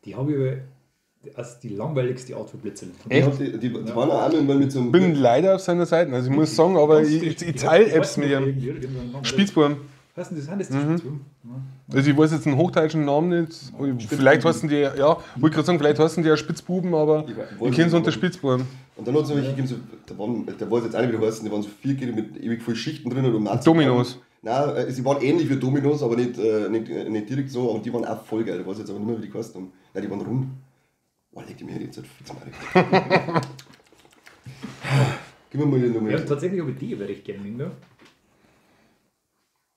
Die habe ich aber als die langweiligste Art von Plätzchen. Echt? Die waren auch immer mit so einem. Bin leider auf seiner Seite, also ich muss sagen, aber ich teile Apps mit ihrem. Spitzbuben. Was denn das? Sind das die Spitzbuben? Ja. Also ich weiß jetzt einen hochdeutschen Namen nicht. Vielleicht heißen die, ja, wollte gerade sagen, vielleicht heißen die ja Spitzbuben, aber ich kenne sie unter Spitzbuben. Und dann hat es welche gegeben, so, da weiß jetzt auch nicht, wie die heißen, die waren so vierkige mit ewig vielen Schichten drin und Marzipan. Dominos. Nein, sie waren ähnlich wie Dominos, aber nicht direkt so, und die waren auch voll geil. Ich weiß jetzt aber nicht mehr, wie die geheißen haben. Nein, die waren rund. Boah, leg die mir jetzt halt fix mal. Gib mir mal die Nummer. Ja, tatsächlich habe ich die aber recht gerne, ne?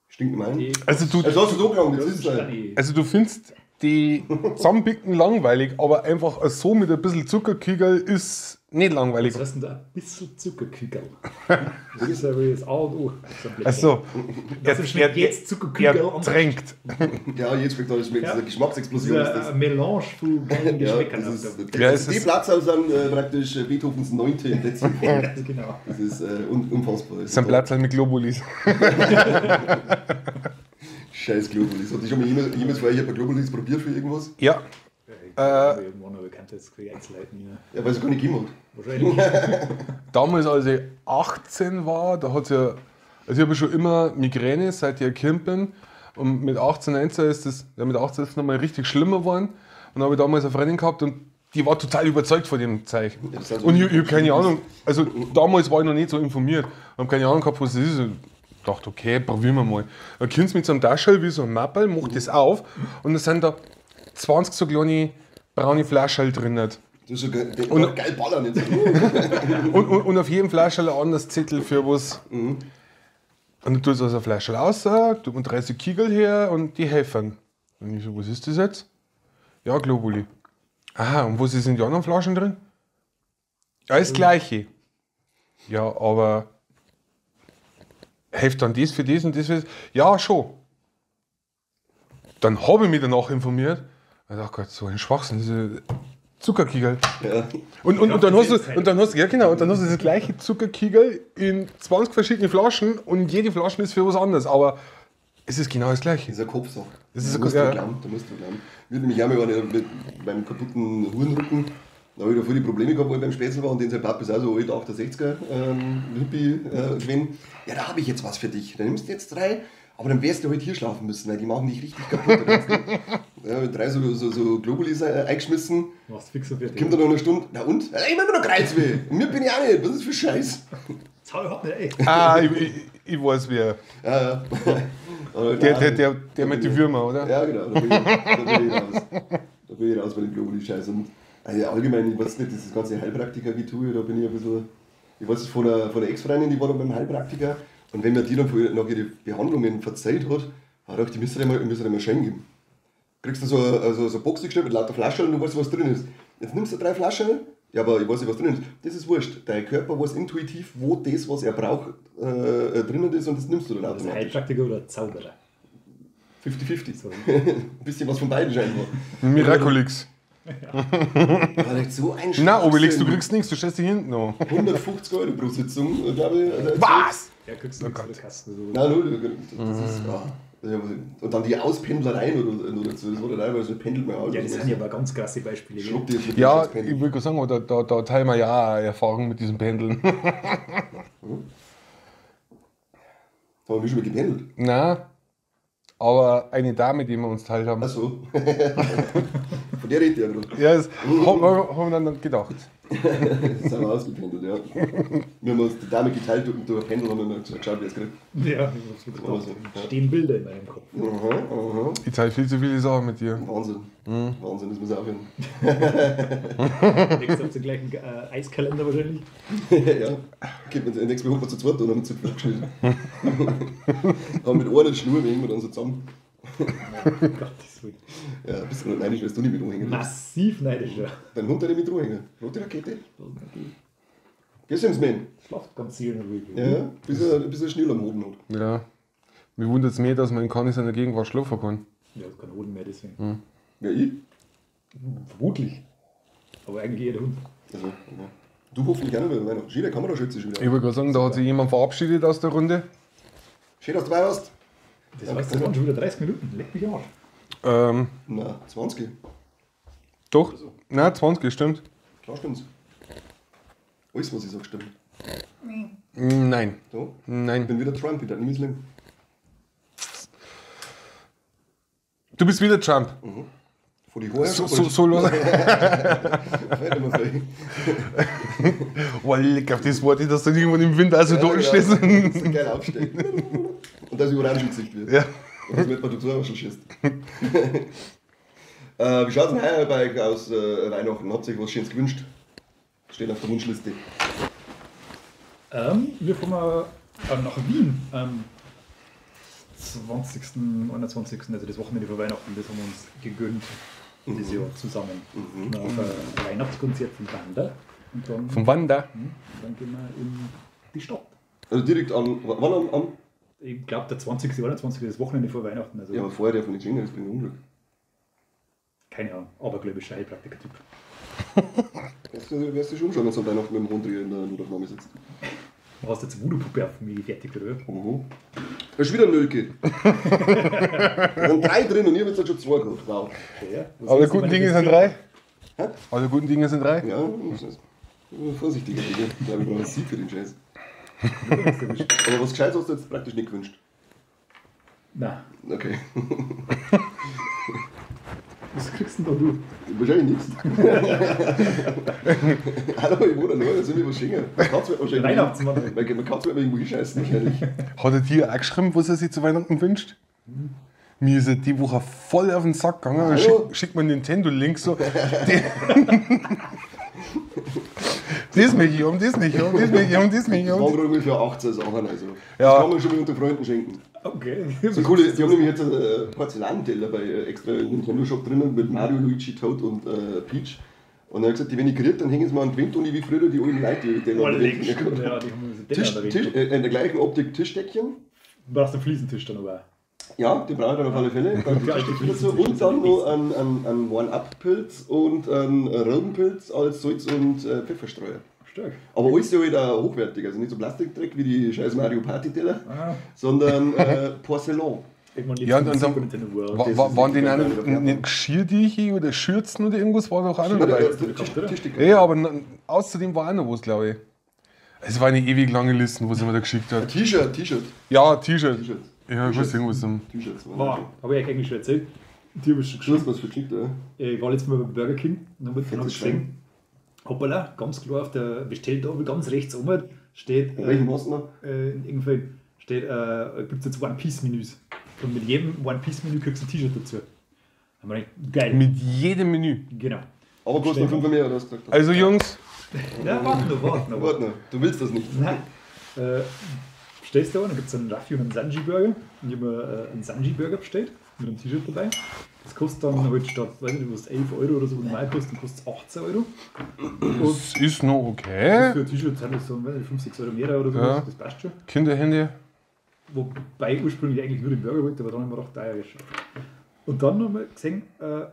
Stinkt mein. Also du, also hast du so gelangt, jetzt ist es halt. Also du findest die Zusammenbicken langweilig, aber einfach so mit ein bisschen Zuckerkügel ist nicht langweilig. Was heißt denn da ein bisschen Zuckerkügel? Das ist aber das A und O. Achso. Er jetzt Zuckerkügel er tränkt. Ja, jetzt schmeckt alles. Ja. Eine Geschmacksexplosion. Das ist eine Melange von geilen Geschmäckern. Ja, das ist, die Platzhau sind praktisch Beethovens 9. im letzten. Genau. Das ist unfassbar. Das sind Platzhau mit Globulis. Scheiß Globulis. Hat dich schon mal jemals vorher bei Globulis probiert für irgendwas? Ja. Irgendwann, aber kann das keine Einzelheiten. Ja, weil es gar nicht gegeben hat. Wahrscheinlich. Damals, als ich 18 war, da hat's ja. Also ich habe schon immer Migräne, seit ich ein Kind bin. Und mit 18, 19 ist das, ja, mit 18 ist es nochmal richtig schlimmer geworden. Und da habe ich damals eine Freundin gehabt und die war total überzeugt von dem Zeug. Ja, und ich habe keine Ahnung, also damals war ich noch nicht so informiert. Ich habe keine Ahnung gehabt, was das ist. Und dachte, okay, probieren wir mal. Dann kommst du mit so einem Taschel wie so einem Mappel, macht das auf und dann sind da 20 so kleine braune Flaschen drin. Das ist so geil, und geil ballern jetzt. und auf jedem Flaschel ein anderes Zettel für was. Mhm. Und dann tust du aus der Flasche raus, tut man 30 Kegel her und die helfen. Und ich so, was ist das jetzt? Ja, Globuli. Aha, und was ist in die anderen Flaschen drin? Ja, das Gleiche. Ja, aber Hilft dann das für das und das für das? Ja, schon. Dann habe ich mich danach informiert. Ich dachte, Gott, so ein Schwachsinn, diese Zuckerkiegerl. Ja. Und dann hast du, ja genau, und dann hast du das gleiche Zuckerkiegerl in 20 verschiedenen Flaschen und jede Flasche ist für was anderes, aber es ist genau das gleiche. Das ist eine Kopfsache. Das ist da eine musst du ja. glauben, da musst du glauben. Wir nämlich auch mal mit meinem kaputten Hurenrücken, da habe ich da voll die Probleme gehabt, wo ich beim Spätzle war und den sein Papa ist auch so alt 68er Hippie gewesen. Ja, da habe ich jetzt was für dich. Da nimmst du jetzt 3, aber dann wirst du halt hier schlafen müssen, weil die machen dich richtig kaputt. Ja, mit 3 so Globulis eingeschmissen. Machst fix und fertig. Kommt dann noch eine Stunde. Na und? Ja, ich bin immer noch Kreuzweh. Und mir bin ich auch nicht. Was ist das für Scheiß? Das hau ich überhaupt nicht, ey. Ah, ich weiß wer. Ja, ja. Der mit den Würmern, oder? Ja, genau. Da bin ich raus. Da bin ich raus bei dem Globuli-Scheiß. Und also allgemein, ich weiß nicht, dieses ganze Heilpraktiker-Getue, da bin ich ein bisschen. Ich weiß es von der Ex-Freundin, die war da beim Heilpraktiker. Und wenn mir die dann nach ihren Behandlungen verzeiht hat, hat ich gedacht, die müsste dir mal Schein geben. Kriegst du so eine Box gestellt mit lauter Flaschen und du weißt, was drin ist. Jetzt nimmst du 3 Flaschen, ja, aber ich weiß nicht, was drin ist. Das ist wurscht. Dein Körper weiß intuitiv, wo das, was er braucht, drinnen ist und das nimmst du dann automatisch. Das ist Heilpraktiker oder Zauberer? 50-50. Ein bisschen was von beiden scheinbar. Miraculix. Ja. So ein Na, Obelix, du kriegst nichts, du stellst dich hinten noch. 150 Euro pro Sitzung, glaube ich. Also, was? Ja, kriegst du nichts in der Kasse. So. Nein, null. Das ist, ja. Und dann die Auspendlerei oder dazu. Das war dann teilweise, pendelt man aus. Ja, das sind ja aber ganz krasse Beispiele. Ja, ich würde sagen, da teilen wir ja auch Erfahrung mit diesem Pendeln. Haben wir schon mal gependelt? Nein, aber eine Dame, die wir uns teilt haben. Ach so. Von der redet ja gerade. Ja, das haben wir dann gedacht. Das haben wir ausgependelt, ja. Wir haben uns die Dame geteilt und durch ein Pendel haben wir geschaut, wer es kriegt. Ja, ich hab's gedacht. So, stehen Bilder in meinem Kopf. Aha, aha. Ich teile viel zu viele Sachen mit dir. Wahnsinn. Mhm. Wahnsinn, das muss aufhören. Nächstes auf den gleichen Eiskalender wahrscheinlich. Ja. Nächstes Mal holen wir zu zweit und haben den Zipfel abgeschnitten. Aber mit einer Schnur hängen wir dann so zusammen. Gottes Willen. Ja, bist du noch neidisch, weil du nicht mit umhängen darfst. Massiv neidisch, ja. Dein Hund hat nicht mit umhängen. Rote Rakete. Gell, Schlaft ganz seelenruhig. Ja, bis er Schnüll am Hoden hat. Ja. Mir wundert es mehr, dass man in keiner seiner Gegenwart schlafen kann. Ja, kein Hoden mehr, deswegen. Hm. Ja, ich? Vermutlich. Aber eigentlich jeder Hund. Also, okay. Du hoffentlich auch noch bei Weihnachten. Schön, der Kameraschütze schon wieder. Ich wollte gerade sagen, da hat sich jemand verabschiedet aus der Runde. Schön, dass du dabei warst. Das heißt, das waren schon wieder 30 Minuten. Leck mich am Arsch. Na, 20. Doch. Also. Nein, 20, stimmt. Klar stimmt's. Alles, was ich sage, stimmt. Nein. So? Nein. Ich bin wieder Trump, ich darf nicht misslingen. Du bist wieder Trump. Mhm. Vor die Haare. So los. Oh, leck auf das Wort, dass du irgendwann im Winter also ja, durchstehst. Ja, das ist geil aufstehen. Und dass ich orange Gesicht wird. Ja. Und das wird man dazu auch schon schießt. Wie schaut es denn heuer bei euch aus Weihnachten? Habt ihr euch was Schönes gewünscht? Steht auf der Wunschliste. Wir fahren nach Wien am 20., 21., also das Wochenende vor Weihnachten, das haben wir uns gegönnt. Dieses Jahr zusammen. Mhm. Auf ein Weihnachtskonzert von Wander. Und dann, vom Wander? Dann gehen wir in die Stadt. Also direkt an, wann am? Ich glaube, der 20., 21. das Wochenende vor Weihnachten. Also ja, aber vorher der von den Schengen, das bringt Unglück. Keine Ahnung, abergläubischer Heilpraktiker-Typ. Wärst du schon umschauen, wenn du an Weihnachten mit dem Hund in der Notaufnahme sitzt. Du hast jetzt Voodoo-Puppe auf mich fertig, oder? Mhm. Da ist wieder Nölke. Da sind 3 drin und ich habe jetzt schon 2 gehabt. Wow. Ja, alle guten Dinge sind 3. Hä? Alle guten Dinge sind 3. Ja, vorsichtiger. Ich glaube, ich brauche ein Sieb für den Scheiß. Aber was Gescheites hast du jetzt praktisch nicht gewünscht? Nein. Okay. Was kriegst denn da du? Wahrscheinlich nichts. Hallo, ich wohne allein, da soll mir was schenken. Meine Katze wird wahrscheinlich. Weihnachtsmann. Meine Katze wird mir irgendwo hinscheißen, wahrscheinlich. Hat er dir auch geschrieben, was er sich zu Weihnachten wünscht? Hm. Mir ist er die Woche voll auf den Sack gegangen und schickt mir einen Nintendo-Link so. Das möchte ich haben, das möchte ich haben, das möchte ich haben, das möchte ich haben. Das waren gerade ungefähr 18 Sachen. Also. Ja. Das kann man schon mal unter Freunden schenken. Okay. So cool, die haben nämlich jetzt einen Porzellanteller bei extra Nintendo Shop drinnen mit Mario, Luigi, Toad und Peach. Und dann habe ich gesagt, die, wenn ich kriege, dann hängen sie mir an die Wand und ich wie früher die alten Leute, die den Oh, an der leck, Wand stimmt, hängen. ja, die haben so Teller an der Tisch, Wand. in der gleichen Optik Tischdeckchen. Du brauchst einen Fliesentisch dann aber auch. Ja, den brauche ich dann auf alle Fälle. Dann die Ja, Tischdeckchen die dazu. Und dann noch einen One-Up-Pilz und einen Raubenpilz als Salz- und Pfefferstreuer. Stark. Aber alles so halt auch hochwertig, also nicht so Plastikdreck wie die scheiß Mario Party Teller, Ah. sondern Porzellan. Irgendwann Ja, und lebst du dann- im Super Nintendo World. Das ist Waren die wirklich nicht, geil. nicht Geschirrdieche oder Schürzen oder irgendwas war doch auch noch dabei? Tischdecke. Ja, aber außerdem war auch noch was, glaube ich. Es war eine ewig lange Liste, wo sie mir da geschickt hat. T-Shirt, T-Shirt. Ja, T-Shirt. T-Shirt. Ja, ich weiß irgendwas. T-Shirts. waren Boah, habe ich euch eigentlich schon erzählt. Die habe ich schon Du geschrieben. hast was verschickt, oder? Ich war letztes Mal beim Burger King und dann hab ich Fettes gesehen, hoppala, ganz klar auf der Bestelltafel, ganz rechts oben steht, In welchem hast du noch? in irgendeinem steht, gibt es jetzt One-Piece-Menüs. Und mit jedem One-Piece-Menü kriegst du ein T-Shirt dazu. Da haben wir gedacht, geil. Mit jedem Menü. Genau. Aber kostet nur 5 mehr, oder hast du gesagt? Also Jungs, Ja, warte noch, warte noch. Warte noch, du willst das nicht. Nein. Bestellst du einen, dann gibt es einen Raffi und einen Sanji-Burger. Und ich habe mir einen Sanji-Burger bestellt, mit einem T-Shirt dabei. Das kostet dann halt statt, weiß nicht, was 11 Euro oder so normal kostet, dann kostet es 18 Euro. Und das ist noch okay. für ein T-Shirt sind das so, weiß nicht, 5, 6 Euro mehr oder so, Ja. das passt schon. Kinderhände. Wobei ich ursprünglich eigentlich nur den Burger wollte, aber dann haben wir gedacht, ah, ja, ist schon. Und dann haben wir gesehen,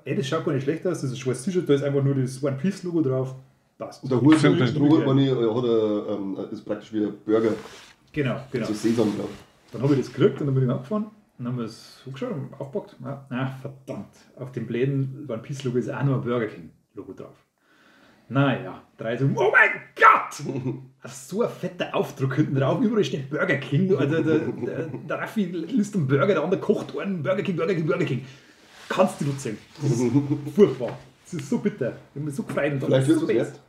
ey, das schaut gar nicht schlecht aus, das ist ein schwarzes T-Shirt, da ist einfach nur das One Piece Logo drauf. Passt. Und der Hut, Simpel. der Hut meine ich, hat er, ist praktisch wie ein Burger, Genau, genau. so Sesam drauf. Dann habe ich das gekriegt und dann bin ich abgefahren. Und dann haben wir es angeschaut und aufgepackt. Na, na, verdammt. Auf dem blöden One Piece Logo ist auch noch ein Burger King Logo drauf. Naja, drei so, oh mein Gott! Das ist so ein fetter Aufdruck hinten drauf. Überall steht Burger King. Also der Raffi isst einen Burger, der andere kocht einen. Burger King, Burger King, Burger King. Kannst du nicht sehen. Das ist furchtbar. Das ist so bitter. Ich habe mich so gefreut. Und dann Vielleicht ist wird es so was best. wert.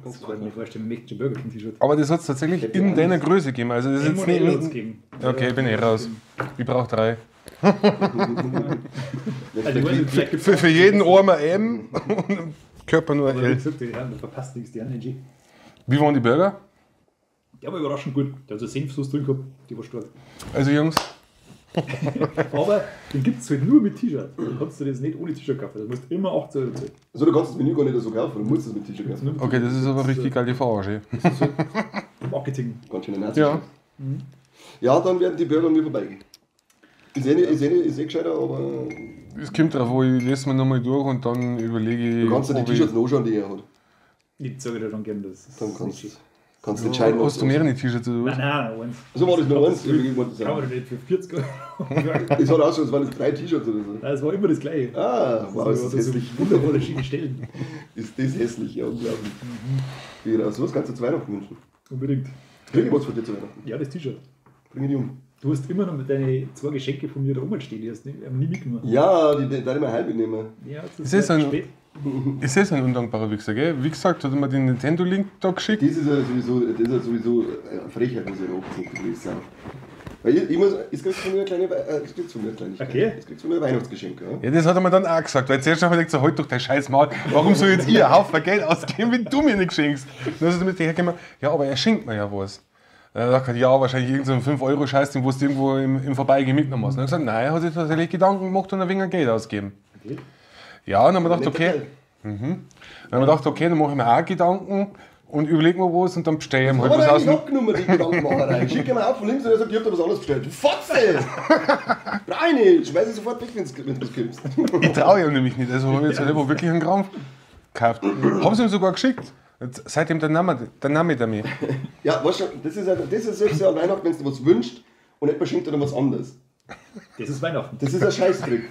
Das kann ich mir vorstellen, ich möchte schon Burger King T-Shirt. Aber das hat es tatsächlich in deiner Größe gegeben. Also das ist jetzt M und L hat's nicht. gegeben. Okay, ich bin eh raus. Ich brauche drei. Also, ich weiß nicht, vielleicht gibt's Für jeden Arm ein M und im Körper nur ein Aber wie L. gesagt, die haben verpasst nichts, die haben nicht. Wie waren die Burger? Der war überraschend gut. Der hat so Senfsoße drin gehabt, die war stark. Also Jungs, Aber den gibt es halt nur mit T-Shirt. Du kannst du das nicht ohne T-Shirt kaufen. Das musst du immer 18 Euro zahlen. Also du kannst das Menü gar nicht so kaufen, du musst es mit T-Shirt kaufen. Nur mit okay, das ist aber richtig geil die Verarsche. Marketing. Ganz schön Nazi. Ja. Ja, dann werden die Burger an mir vorbeigehen. Ist eh, nicht- ist eh, nicht- ist eh gescheiter, aber Es kommt drauf an, ich lese mir nochmal durch und dann überlege ich. du kannst dir die ob ich- T-Shirts noch anschauen, die er hat. Ich zeige dir dann gerne das. Dann kannst du entscheiden, Hast du mehrere T-Shirts oder Nein, was? nein, eins. So war das nur eins. Ich hab gemeint, das Kann man auch. doch nicht für 40 Euro. Es hat auch schon, es waren jetzt 3 T-Shirts oder so. Nein, es war immer das Gleiche. Ah, wow, ist das so hässlich. wundervolle schöne Stellen. Ist das hässlich, ja, unglaublich. Genau, sowas kannst du zu Weihnachten wünschen. Unbedingt. Krieg ich was von dir zu Weihnachten? Ja, das T-Shirt. Bring ich die um. Du hast immer noch mit deine 2 Geschenke von mir da oben stehen, die hast du nie mitgenommen. Ja, die darf ich mal heim mitnehmen. Ja, das Ist das ist ein- spät. Ist das ein undankbarer Wichser, gell? Wie gesagt, hat er mir den Nintendo-Link da geschickt. Das ist ja sowieso, das ist ja sowieso eine Frechheit, muss ich da abziehen, würde ich sagen. Weil ich muss, es kriegst von mir eine kleine, es kriegst von mir eine Kleinigkeit. Okay. Es kriegst von mir ein Weihnachtsgeschenk, ja. Ja, das hat er mir dann auch gesagt, weil zuerst habe ich gedacht, so, halt doch dein scheiß Maul, warum soll jetzt ich einen Haufen Geld ausgeben, wenn du mir nicht schenkst? Dann ist er mit hergekommen, ja, aber er schenkt mir ja was. Dann hat er gesagt, ja, wahrscheinlich irgendein 5-Euro-Scheiß, den du irgendwo im Vorbeigehen mitgenommen hast. Dann hat er gesagt, nein, er hat sich tatsächlich Gedanken gemacht und ein wenig Geld ausgegeben. Okay. Ja, und dann haben wir gedacht, Netter okay, Kerl. dann haben wir gedacht, okay, dann mache ich mir auch Gedanken und überlege mir was und dann bestelle ich ihm halt Aber was da aus ich dem abgenommen, die Gedankenmacherei. Schick ihm auf von links und er sagt, ich hab da was anderes bestellt. Du Fotze! Brauch ich nicht! Schmeiß ich sofort weg, wenn du was gibst. Ich traue ihm nämlich nicht. Also habe ich jetzt halt einfach wirklich einen Krampf gekauft. Haben sie ihm sogar geschickt. Jetzt, seitdem der Name der mir. Ja, weißt du, das ist, das ist selbst ja an Weihnachten, wenn du was wünschst und jemand schenkt dir dann was anderes. Das ist Weihnachten. Das ist ein Scheißtrick.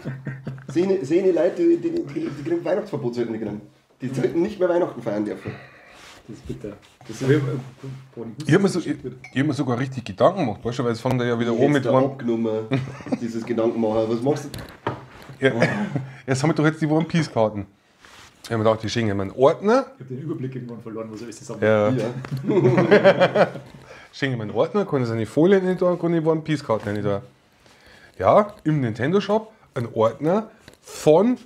Sehne Leute, die kriegen Weihnachtsverbot sollten die kriegen. Die sollten nicht mehr Weihnachten feiern dürfen. Das ist bitter. Das Ich ist hab, Ich habe mir, so, ich hab mir sogar richtig Gedanken gemacht, weißt du, weil es fängt ja wieder an mit da One. abgenommen, dieses Gedankenmacher. Was machst du? Ja, jetzt haben wir doch jetzt die One Piece Karten. Ich habe mir gedacht, die schenken mir einen Ordner. Ich habe den Überblick irgendwann verloren, was alles zusammen. Ja. Ja. Schenken mir einen Ordner, kann ich seine Folie nicht da, kann ich One Piece Karten nicht da. Ja, im Nintendo Shop ein Ordner von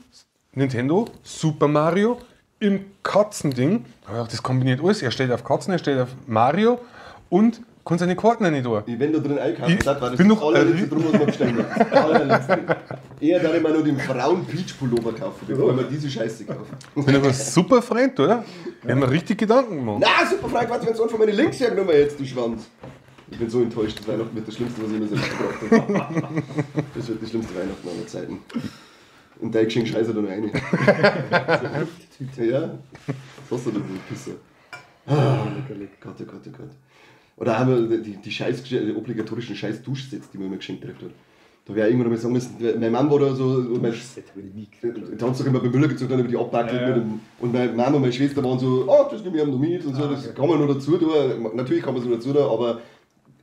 Nintendo Super Mario im Katzending. Da hab ich gedacht, das kombiniert alles. Er steht auf Katzen, er steht auf Mario und Kannst du eine Karten nicht da. Ich, wenn da drin einkaufen, Ich das war das bin noch- allerletzte drum, was man bestellen hat. Allerletzte. Eher da ich mir noch den Frauen Peach Pullover kaufen, bevor ich mir diese Scheiße kaufe. Ich bin aber super Freund, oder? Wir haben mir richtig Gedanken gemacht. Na, super Frank, warte, wenn du von meine Links hergenommen jetzt, du Schwanz. Ich bin so enttäuscht, das Weihnachten wird das Schlimmste, was ich mir selbst gebracht habe. Das wird die schlimmste Weihnachten aller Zeiten. Und dein Geschenk scheiße da noch rein. Ja, was hast du denn, du Pisser? Ah, Gott, oh Gott, oh Gott. Oder haben wir die, Scheiß, die obligatorischen scheiß Duschsets, die man immer geschenkt gekriegt hat. Da wäre irgendwann mal sagen müssen, mein Mann war da so, und mein, Das habe ich nie gekriegt. da haben sie doch immer beim Müller gezogen, dann über die abpackelt. Ja, ja. Und meine Mama und meine Schwester waren so, oh, das nehme ich noch mit und so, Ah, das okay. kann man noch dazu tun. Natürlich kann man es noch dazu tun, aber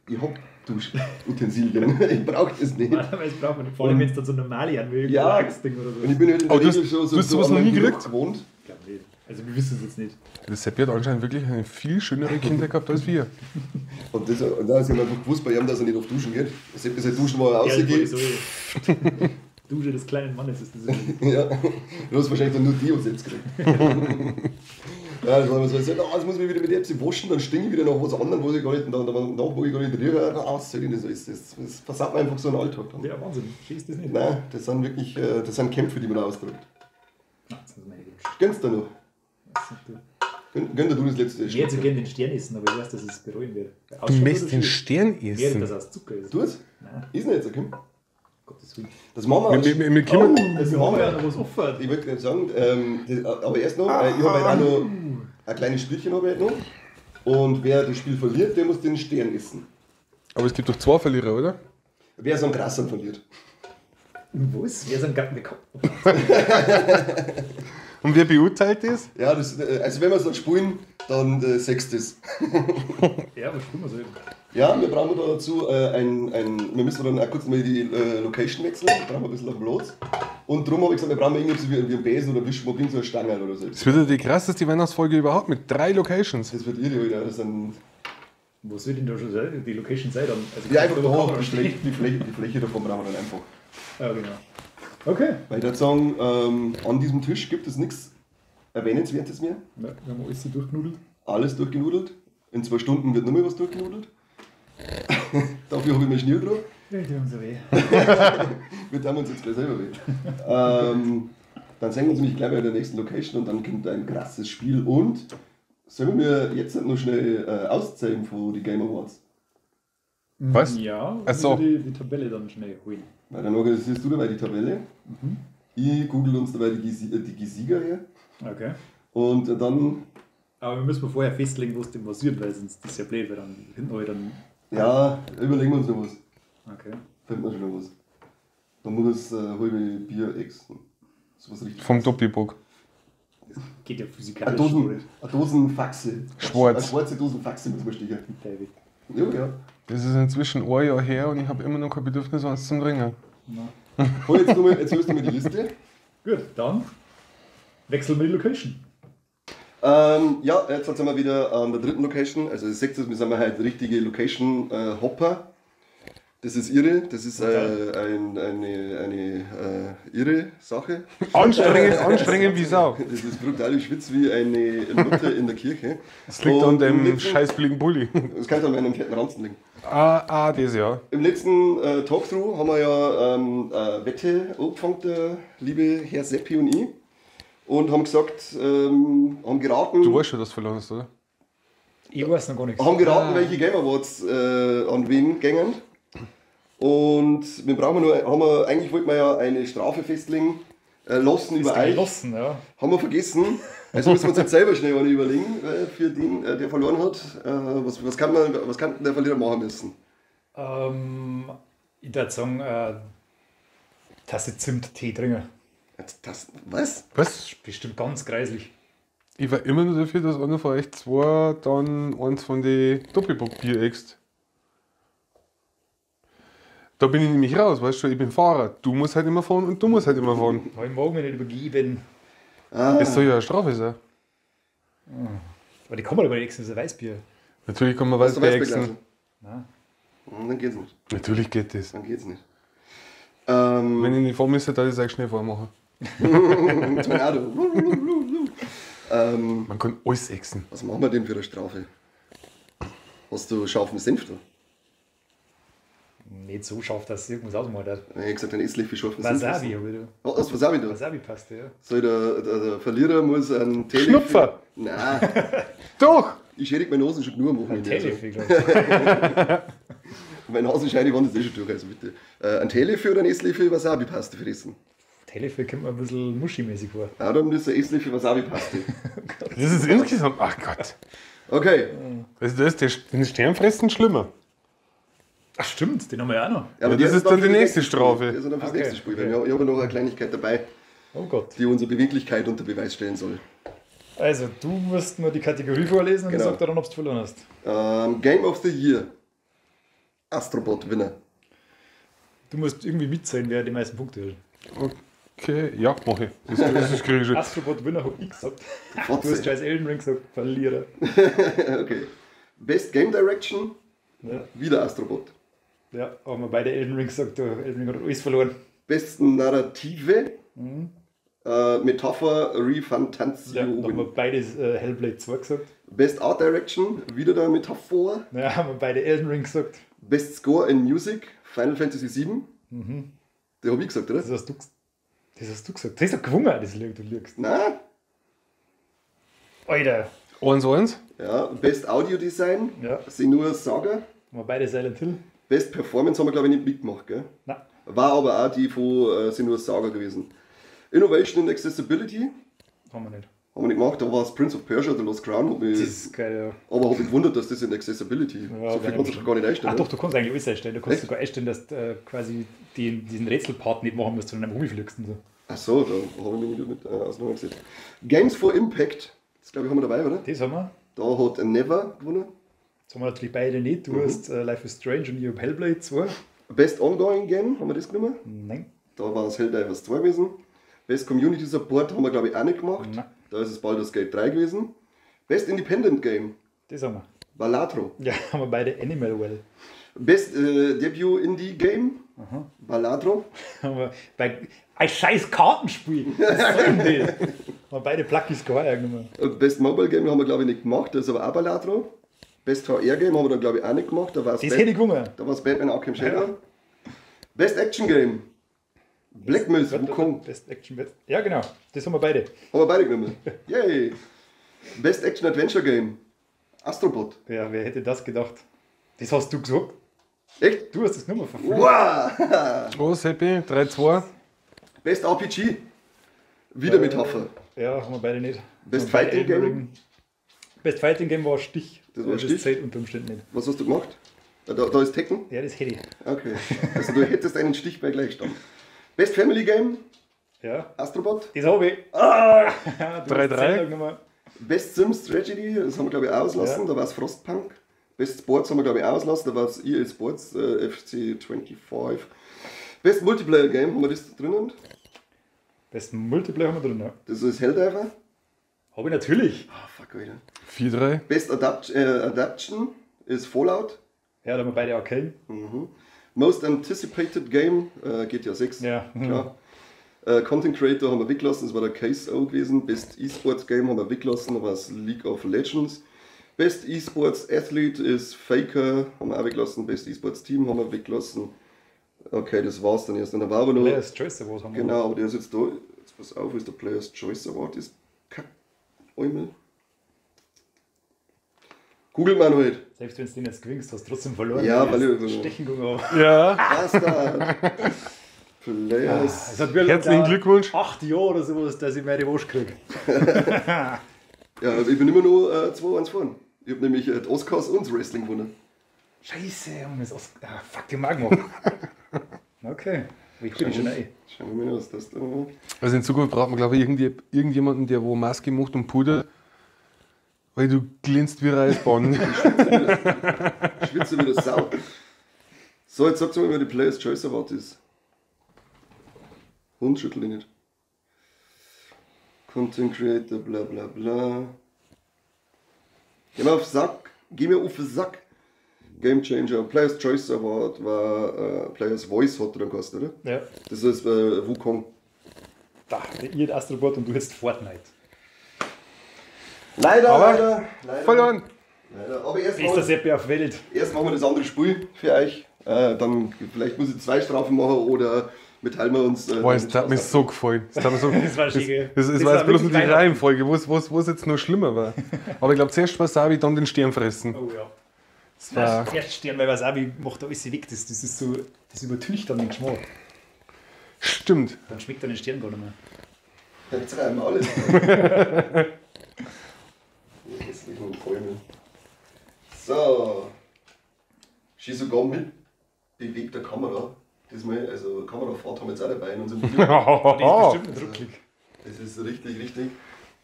ich hab Duschutensilien. Ich brauche das nicht. Normalerweise braucht man nicht. Vor allem, wenn es dann so normale an will, Ja. Ding oder so. Und ich bin halt in der Aber du Regel hast- schon so, du hast so sowas an noch meinem nie Geruch gekriegt? gewohnt. Ich glaube nicht. Also wir wissen es jetzt nicht. Der Seppi hat anscheinend wirklich eine viel schönere Kindheit gehabt als wir. Und, das, und da ist ihm einfach gewusst bei ihm, dass er nicht oft duschen geht. Sepp ist halt duschen, wo er Ja, das wollte ich rausgeht. so. Dusche des kleinen Mannes ist das. Ja, du hast wahrscheinlich dann nur Deo selbst gekriegt. Ja, das war immer so, ich so, "Na, jetzt muss ich mich wieder mit Epsi waschen, dann stinke ich wieder nach was anderem, wo ich gar nicht, dann, dann, danach, wo ich gar nicht rühre, ah, was soll ich denn das alles? Das versaut mir einfach so einen Alltag dann. Ja, Wahnsinn. Schießt das nicht. Nein, das sind wirklich, das sind Kämpfe, die man da ausdrückt. Nein, das ist meine Gewünsche. Gönnst du noch? Gönn dir du das letzte Ich hätte so gerne den Stern essen, aber ich weiß, dass ich es bereuen werde. Du möchtest den Stern Wäre essen. das aus Zucker ist. Du es? Nein, Ist nicht so, Kim. Gottes Willen. Das machen wir. Wir kommen, das Wir machen haben ja wir. noch was offen. Ich wollte gerade sagen, das, aber erst noch, ich habe heute auch noch ein kleines Spielchen habe ich heute noch. Und wer das Spiel verliert, der muss den Stern essen. aber es gibt doch zwei Verlierer, oder? Wer es am Grassern verliert. Was? Wer ist am Garten gekommen? Und wer beurteilt das? Ja, das, also wenn wir es dann spielen, dann sechst es. Ja, was spielen wir so? Ja, wir brauchen da dazu wir müssen dann auch kurz mal die Location wechseln, wir brauchen ein bisschen auf Platz. Und darum habe ich gesagt, wir brauchen irgendwas wie einen Besen oder Wischmopp, irgend so eine Stange oder so. Das wird ja die krasseste Weihnachtsfolge überhaupt mit 3 Locations. Das wird irre, Alter. Das sind, Wo soll denn da schon sein? Die Location sein dann? Also ja, einfach da da, kann man die stehen. Fläche, die Fläche davon brauchen wir dann einfach. Ja, genau. Okay. Weil ich würde sagen, an diesem Tisch gibt es nichts Erwähnenswertes mehr. Ja, wir haben alles so durchgenudelt. Alles durchgenudelt. In 2 Stunden wird noch mal was durchgenudelt. Dafür habe ich mir Schnee drauf. Ja, die haben so weh. Wir tun uns jetzt gleich selber weh. Dann sehen wir uns nämlich gleich bei der nächsten Location und dann kommt ein krasses Spiel. Und sollen wir jetzt noch schnell auszählen von die Game Awards? Was? Ja, Ach so. die, die Tabelle dann schnell holen. Weil dann organisierst du dabei die Tabelle. Ich google uns dabei die Sieger her. Okay. Und dann, Aber wir müssen vorher festlegen, was denn passiert, weil sonst ist ja blöd, weil dann hinten alle dann. ja, überlegen wir uns noch was. Okay. Finden wir schon noch was. Dann muss es halbe Bier exen. So was richtig. Vom Doppelbock. Geht ja Eine physikalisch. Dosen, eine Dosen Faxe. Schwarz. Eine schwarze Dosen Faxe müssen wir stechen. David. Ja, ja. Das ist inzwischen ein Jahr her und ich habe immer noch kein Bedürfnis, eins zum Trinken. Hol jetzt, nur mal, jetzt holst du mir die Liste. Gut, dann wechseln wir die Location. Ja, jetzt sind wir wieder an der dritten Location. Also ihr seht es, wir sind halt richtige Location-Hopper. Das ist irre, das ist eine irre Sache. Anstrengend, anstrengend wie Sau. Das ist brutal, ich schwitze wie eine Nutte in der Kirche. Das liegt an Und im dem letzten- scheiß billigen Bulli. Das kann an meinem fetten Ranzen liegen. Ah, das ja. Im letzten Talkthrough haben wir ja Wette angefangen, der liebe Herr Seppi und ich. Und haben gesagt, haben geraten, Du weißt schon, dass du verloren hast, oder? Ich weiß noch gar nichts. haben geraten, welche Game Awards an wen gängen. Und wir brauchen nur, haben wir, eigentlich wollten wir ja eine Strafe festlegen, lassen über euch. Gelassen, ja. Haben wir vergessen. Also müssen wir uns jetzt selber schnell eine überlegen, für den, der verloren hat. Was kann man, was kann der Verlierer machen müssen? Ich würde sagen, Tasse Zimt-Tee trinken. Das, was? Was? Bestimmt ganz kreislich. Ich war immer nur dafür, dass einer von euch zwei dann eins von den Doppelbock-Bier äxt. Da bin ich nämlich raus, weißt du, ich bin Fahrer. Du musst halt immer fahren und du musst halt immer fahren. Aber ich mag mich nicht übergeben. Das soll ja eine Strafe sein. Aber die kann man aber nicht exen, das ist ein Weißbier. Natürlich kann man Hast du Weißbier Weißbier exen. Nein. Dann geht's nicht. Natürlich geht das. Dann geht's nicht. Wenn ich nicht fahren müsste, dann ich es auch schnell vormachen. Tornado. Man kann alles exen. Was machen wir denn für eine Strafe? Hast du scharfen Senf da? Nicht so scharf, dass es irgendwas ausmacht. Ich hab gesagt, ein Esslöffel scharfen Senf. Wasabi habe ich da. Oh, hast du Wasabi da? Wasabi-Paste, ja. Soll der Verlierer muss einen Teelöffel... Schnupfer! Nein, Doch! ich schädige meine Nasen schon genug am Wochenende. Ein Also. Teelöffel, glaube ich. Meine Nasenscheide waren das eh schon durch, also bitte. Ein Teelöffel oder ein Esslöffel Wasabi-Paste fressen? Teelöffel kommt mir ein bisschen muschimäßig vor. Ja, dann ist ein Esslöffel Wasabi-Paste. Das ist insgesamt. Ach Gott. Okay. Also das ist den Sternfressen schlimmer. Ach stimmt, den haben wir ja auch noch. Ja, aber Ja, der das ist dann für die nächste Strafe. Das ist dann fürs Okay, nächste Spiel. okay. Weil ich habe noch eine Kleinigkeit dabei, Oh Gott. die unsere Beweglichkeit unter Beweis stellen soll. Also, du musst nur die Kategorie vorlesen und Genau. ich sag dir dann, ob du verloren hast. Game of the Year. Astrobot Winner. Du musst irgendwie mitzählen, wer die meisten Punkte hat. Okay, ja, mach ich. Das krieg ich schon. Astrobot Winner hab ich gesagt. Du Fotze. hast scheiß Elden Ring gesagt, Verlierer. Okay. Best Game Direction. Ja, Wieder Astrobot. ja, haben wir beide Elden Ring gesagt, du, Elden Ring hat alles verloren. Besten Narrative. Metapher Ja, da haben Refantasio. wir beide Hellblade 2 gesagt. Best Art Direction. Wieder der Metaphor. Ja, haben wir beide Elden Ring gesagt. Best Score in Music. Final Fantasy VII. Der hab ich gesagt, oder? Das hast du, das hast du gesagt. Das ist doch gewungen, das Lied, du lügst. Nein. Alter, 1-1. Ja, Best Audio Design. Ja. Senua Saga. haben wir beide Silent Hill? Best Performance haben wir, glaube ich, nicht mitgemacht, gell? Nein. War aber auch die von Senua Saga gewesen. Innovation and Accessibility Haben wir nicht. haben wir nicht gemacht, da war es Prince of Persia, The Lost Crown. Hat mich, Das ist geil, ja. aber hab mich gewundert, dass das in Accessibility. Ja, so viel wenn kannst du doch gar nicht einstellen. Ach doch, du kannst eigentlich alles einstellen. Du kannst Echt? sogar einstellen, dass du quasi diesen Rätselpart nicht machen musst, sondern einfach rumfliegst und so. Ach so, da habe ich mich nicht mit auseinandergesetzt. Games for Impact, das glaube ich haben wir dabei, oder? Das haben wir. Da hat Never gewonnen. Das haben wir natürlich beide nicht. Du hast Life is Strange und ich habe Hellblade 2. Best Ongoing Game, haben wir das genommen? Nein. Da war es Helldivers 2 gewesen. Best Community Support haben wir, glaube ich, auch nicht gemacht. Nein. Da ist es Baldur's Gate 3 gewesen. Best Independent Game, Das haben wir. Balatro. Ja, haben wir beide Animal Well. Best Debut Indie Game, Balatro. Haben wir bei, ein scheiß Kartenspiel. Was soll denn das? Haben wir beide Plucky Squire genommen. Best Mobile Game haben wir, glaube ich, nicht gemacht, das ist aber auch Balatro. Best VR Game haben wir dann, glaube ich, auch nicht gemacht. Da war es Das hätte ich gewonnen. Da war's Batman Arkham Shadow. Best Action Game, Black Myth, Wukong. Best Action Best. Ja, genau. Das haben wir beide. Haben wir beide genommen. Yay! Best Action Adventure Game, Astrobot. Ja, wer hätte das gedacht? Das hast du gesagt. Echt? Du hast das genommen, verflucht. Wow! Oh, Seppi, 3-2. Best RPG. Wieder Metapher. Ja, haben wir beide nicht. Best Haben wir beide Fighting Game? Elden Ring. Best Fighting Game war Stich. Das war Das Stich? zählt unter Umständen nicht. Was hast du gemacht? Da ist Tekken? Ja, das hätte ich. Okay. Also du hättest einen Stich bei Gleichstand. Best Family Game, Ja, Astrobot. das habe ich. Ah! Du hast 3-3. Zelda genommen. Best Sims Tragedy, das haben wir glaube ich auch auslassen, Ja. da war es Frostpunk. Best Sports haben wir glaube ich auch auslassen, da war es EA Sports FC 25. Best Multiplayer Game haben wir das drinnen. Best Multiplayer haben wir drin, ja. Das ist Helldiver. Habe ich natürlich. Ah, fuck, Alter. 4-3. Best Adaption ist Fallout. Ja, da haben wir beide Arcane. Most Anticipated Game, GTA 6. Ja. Klar. Content Creator haben wir weggelassen, das war der Case O gewesen. Best Esports Game haben wir weggelassen, da war es League of Legends. Best Esports Athlete ist Faker, haben wir auch weggelassen. Best Esports Team haben wir weggelassen. Okay, das war's dann erst. Und da war aber nur. Players Choice Award haben wir. Genau, aber der ist jetzt da. Jetzt pass auf, wo ist der Players Choice Award? Ist Kack. Eumel. Googelt man halt. Selbst wenn du den jetzt gewinnst, hast du trotzdem verloren. Ja, Du weil hast ich- Stechen gegangen. aber- Ja. Bastard! Players. Es hat wirklich Herzlichen gedauert Glückwunsch. 8 Jahre oder sowas, dass ich meine Wasch kriege. Ja, ich bin immer nur 2-1 vorn. Ich habe nämlich die Oscars und das Wrestling gewonnen. Scheiße, Junge, ist aus. Ah, fuck, die Magen gemacht. Okay, ich bin schon rein. Schauen wir mal, was das da war. Also in Zukunft braucht man, glaube ich, irgendjemanden, der wo Maske macht und pudert. Weil du glänzt wie Reisbahn. Ich schwitze wieder Sau. So, jetzt sagst du mir, wer die Players Choice Award ist. Hund schüttel ich nicht. Content Creator, bla bla bla. Geh mir auf den Sack. Geh mir auf den Sack. Game Changer, Players Choice Award war Players Voice hat er dann gekostet, oder? Ja. Das ist Wukong. Da, ihr habt Astrobot und du jetzt Fortnite. Leider, Aber leider, leider. Verloren. Leider. Aber erst Bester Seppi auf Welt. Erst machen wir das andere Spiel für euch. Dann vielleicht muss ich 2 Strafen machen oder mitteilen wir uns. Boah, es hat mir so gefallen. Das, hat mir so, das war schön, gell? Das war jetzt bloß nur die Reihenfolge, wo es jetzt noch schlimmer war. Aber ich glaube, zuerst Wasabi, dann den Stern fressen. Oh ja. Das war zuerst Stern, weil Wasabi macht da alles weg. Das ist so, das übertüncht dann den Geschmack. Stimmt. Dann schmeckt dann den Stern gar nicht mehr. Jetzt reiben wir alles. Die hässlichen Bäume. So. Schieß sogar mit bewegter Kamera. Diesmal, also Kamerafahrt haben wir jetzt auch dabei in unserem Video. Das ist bestimmt ein Druckklick. Das ist richtig, richtig.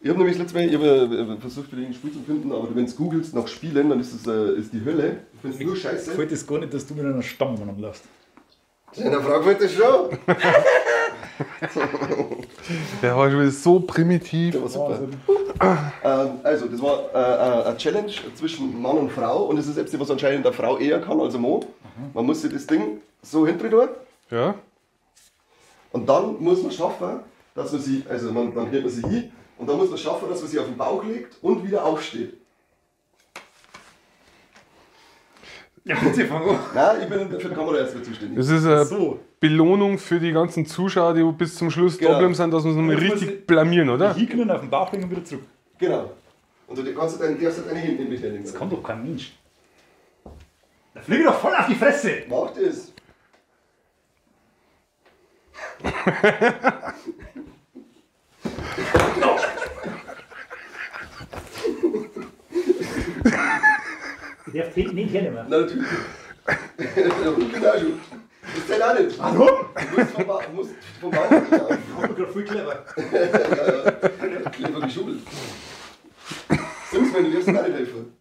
Ich habe nämlich letztes Mal, ich hab versucht, wieder ein Spiel zu finden, aber wenn du googelst nach Spielen, dann ist das ist die Hölle. Du findest nur Scheiße. Gefällt es gar nicht, dass du mit einer Stange rumläufst. Deiner Frau gefällt das schon. Der war schon wieder so primitiv. Der war super. Also, das war eine Challenge zwischen Mann und Frau und es ist etwas, was anscheinend eine Frau eher kann als ein Mann. Man muss sich das Ding so hintun. Ja. Und dann muss man schaffen, dass man sie, also man, dann hält man sie hin und dann muss man schaffen, dass man sie auf den Bauch legt und wieder aufsteht. Ja, bitte, fang an. Nein, ich bin für die Kamera erstmal zuständig. Das ist eine Belohnung für die ganzen Zuschauer, die bis zum Schluss da geblieben sind, dass wir uns nochmal richtig blamieren, oder? Hinknien auf den Bauch legen und wieder zurück. Genau. Und du kannst deine, darfst deine Hände nicht hernehmen. Das kann doch kein Mensch. Da fliege ich doch voll auf die Fresse! Mach das! Ich darf die nicht hernehmen. Nein, natürlich. Der schon. Das zählt auch nicht. Warum? Du musst vom Bauch nicht auf. Ich bin gerade voll clever. Ja, clever geschummelt. Sims, wenn du darfst mir auch nicht helfen.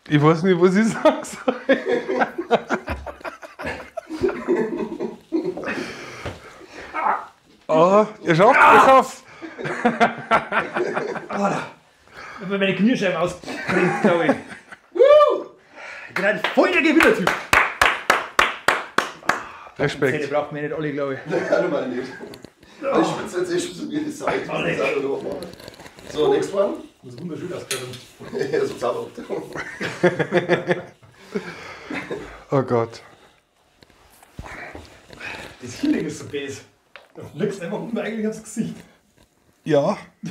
Ich weiß nicht, was ich sagen soll. Oh, ihr schafft, ihr schafft. Ich hab mir meine Kniescheiben ausgebrennt, glaube ich. Ich bin ein voll der Gewinnertyp. Respekt. Zähne brauchen wir nicht alle, glaube ich. Nein, normal nicht. Ich schwitze jetzt eh schon so wie die Sau. Ich muss das auch noch machen. So, next one. Das ist wunderschön ausgeschaut. Ja, so zauberhaft. Oh Gott. Das Healing ist so böse. Da fliegst du einfach unten eigentlich aufs Gesicht. Ja. Ich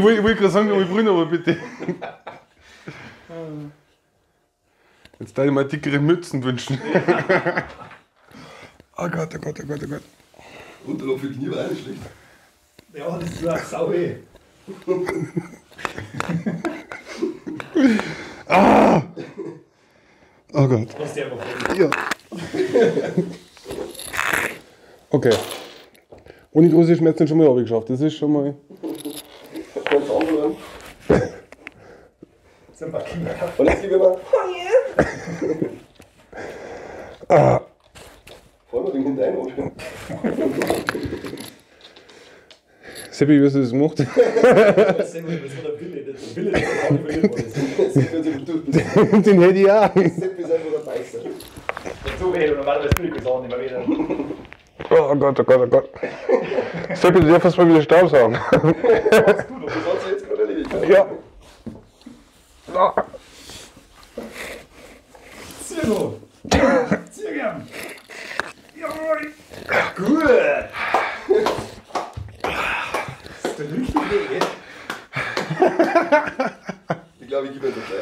wollte gerade sagen, ich brüne, aber bitte. Jetzt darf ich mal dickere Mützen wünschen. Oh Gott, oh Gott, oh Gott, oh Gott. Unterlauf für Knie war auch nicht schlecht. Ja, das ist auch sau weh. Ah! Oh Gott. Lass dich einfach vor. Ja. Okay. Ohne große Schmerzen schon mal abgeschafft. Das ist schon mal. Ganz anhören. Das sind ein paar Kinder. Und jetzt gib ich mal. Ah. Voll mal den hinterein anschauen. Seppi, wie hast du das gemacht? Das war der Wille. Der Wille, der auch nicht verlieren. Den hätte ich auch. Seppi ist einfach der Beißer. So weh, normalerweise will ich das auch nicht mehr wieder. Oh Gott, oh Gott, oh Gott. Seppi, du darfst mal wieder Staubsaugen. Das hast du jetzt gerade erledigt. Ja. Ah. Zieh so. Zieh gern. Jawohl. Gut. Das ist der richtige Weg. Ich glaube, ich gebe jetzt gleich.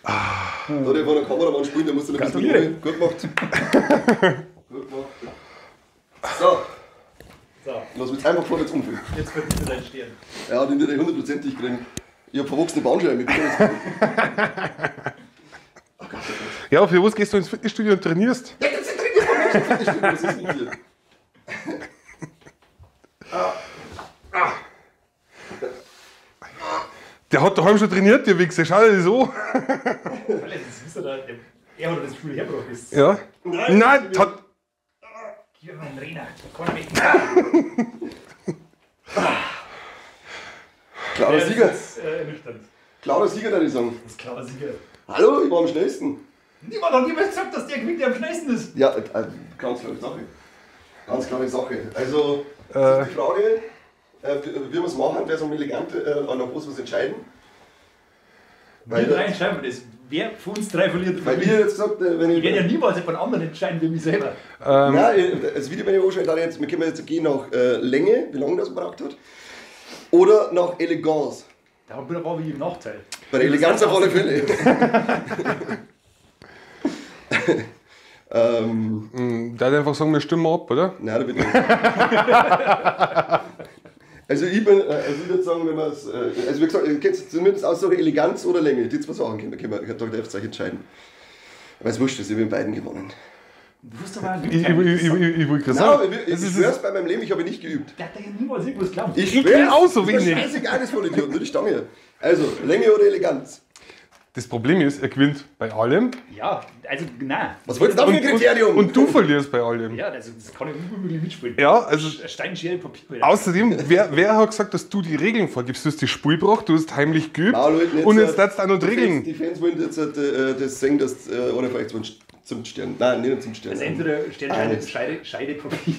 Da der vor der Kameramann spielt, der muss dann ein bisschen Gratuliere. Gut gemacht. Gut gemacht. So. So. Lass mich jetzt einfach vorwärts umfüllen. Jetzt verdient er deinen Stern. Ja, den wird er hundertprozentig kriegen. Ich hab verwachsene Bandscheiben. Ich bin jetzt Ja, für was gehst du ins Fitnessstudio und trainierst? Ja, das trainierst du nicht im Fitnessstudio. Was ist mit dir? Der hat daheim schon trainiert, der Wichser. Schau dir das an. Das ist er, er hat das Gefühl hergebracht. Ist. Ja. Nein, Nein, hat. Gib mir einen Trainer. Kann ich Klarer Sieger. Das ist ernüchternd. Klarer Sieger, würde ich sagen. Das ist klarer Sieger. Hallo, ich war am schnellsten. Niemand hat jemals gesagt, dass der gewinnt, der am schnellsten ist. Ja, ganz klare Sache. Ganz klare Sache. Also, das ist die Frage, Wie wir es machen, wer so elegant nach was entscheiden. Wir drei entscheiden wir das. Wer von uns drei verliert, weil wir jetzt gesagt, wenn ich werde ja niemals jemand anderen entscheiden wie mich selber. Nein, das Video, wenn ich anschaue, dann jetzt, wir können jetzt gehen nach Länge, wie lange das gebraucht hat, oder nach Eleganz. Da war ich im Nachteil. Bei der Eleganz auf alle Fälle. Da würde ich einfach sagen, wir stimmen ab, oder? Nein, da bin ich nicht. Also ich bin, also ich würde sagen, wenn man es, also wie gesagt, ihr könnt zumindest aussuchen, Eleganz oder Länge, die zwei Sachen können wir, da dürft ihr euch entscheiden. Aber es wurscht, ich habe in beiden gewonnen. Du hast aber ich wollte gerade sagen. Nein, ich schwör's bei meinem Leben, ich habe nicht geübt. Der hat ja niemals irgendwas geglaubt. Ich schwör's, auch so wenig. Scheißegal, das voll Idiot, nur die Stange. Also, Länge oder Eleganz? Das Problem ist, er gewinnt bei allem. Ja, also nein. Was wolltest du da für ein Kriterium? Und du verlierst bei allem. Ja, also das kann ich unmöglich mitspielen. Ja, also. Stein, Schere, Papier. Außerdem, wer hat gesagt, dass du die Regeln vorgibst? Du hast die Spul gebracht, du hast heimlich geübt. Nein, Leute, und jetzt darfst du auch noch Regeln. Die Fans wollen jetzt das sehen, dass einer vielleicht zum Stern. Nein, nicht zum Stern. Also entweder Stern, Scheide, Papier.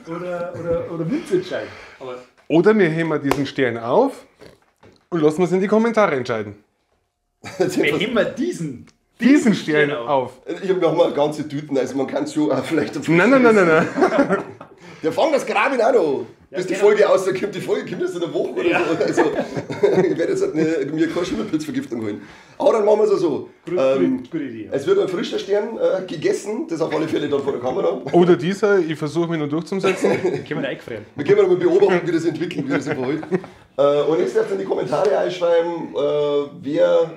oder Münze entscheiden. Aber oder wir heben diesen Stern auf. Und lassen wir es in die Kommentare entscheiden. Wir heben wir diesen Stern auf. Ich habe noch mal ganze Tüten, also man kann es schon auch vielleicht... Nein, nein, nein, nein, nein. Der fangt das Graben auch noch. Ja, bis die genau. Folge rauskommt. Die Folge kommt erst in der Woche oder ja. so. Also, ich werde jetzt halt mir keine Schimmelpilzvergiftung holen. Aber dann machen wir es so. Gute Idee. Es wird ein frischer Stern gegessen, das auf alle Fälle dann vor der Kamera. Oder dieser, ich versuche mich noch durchzusetzen. Können wir da eingefrieren. Wir können mal beobachten, wie das entwickelt, wie das sich verhält. Und jetzt dürft ihr in die Kommentare einschreiben, wer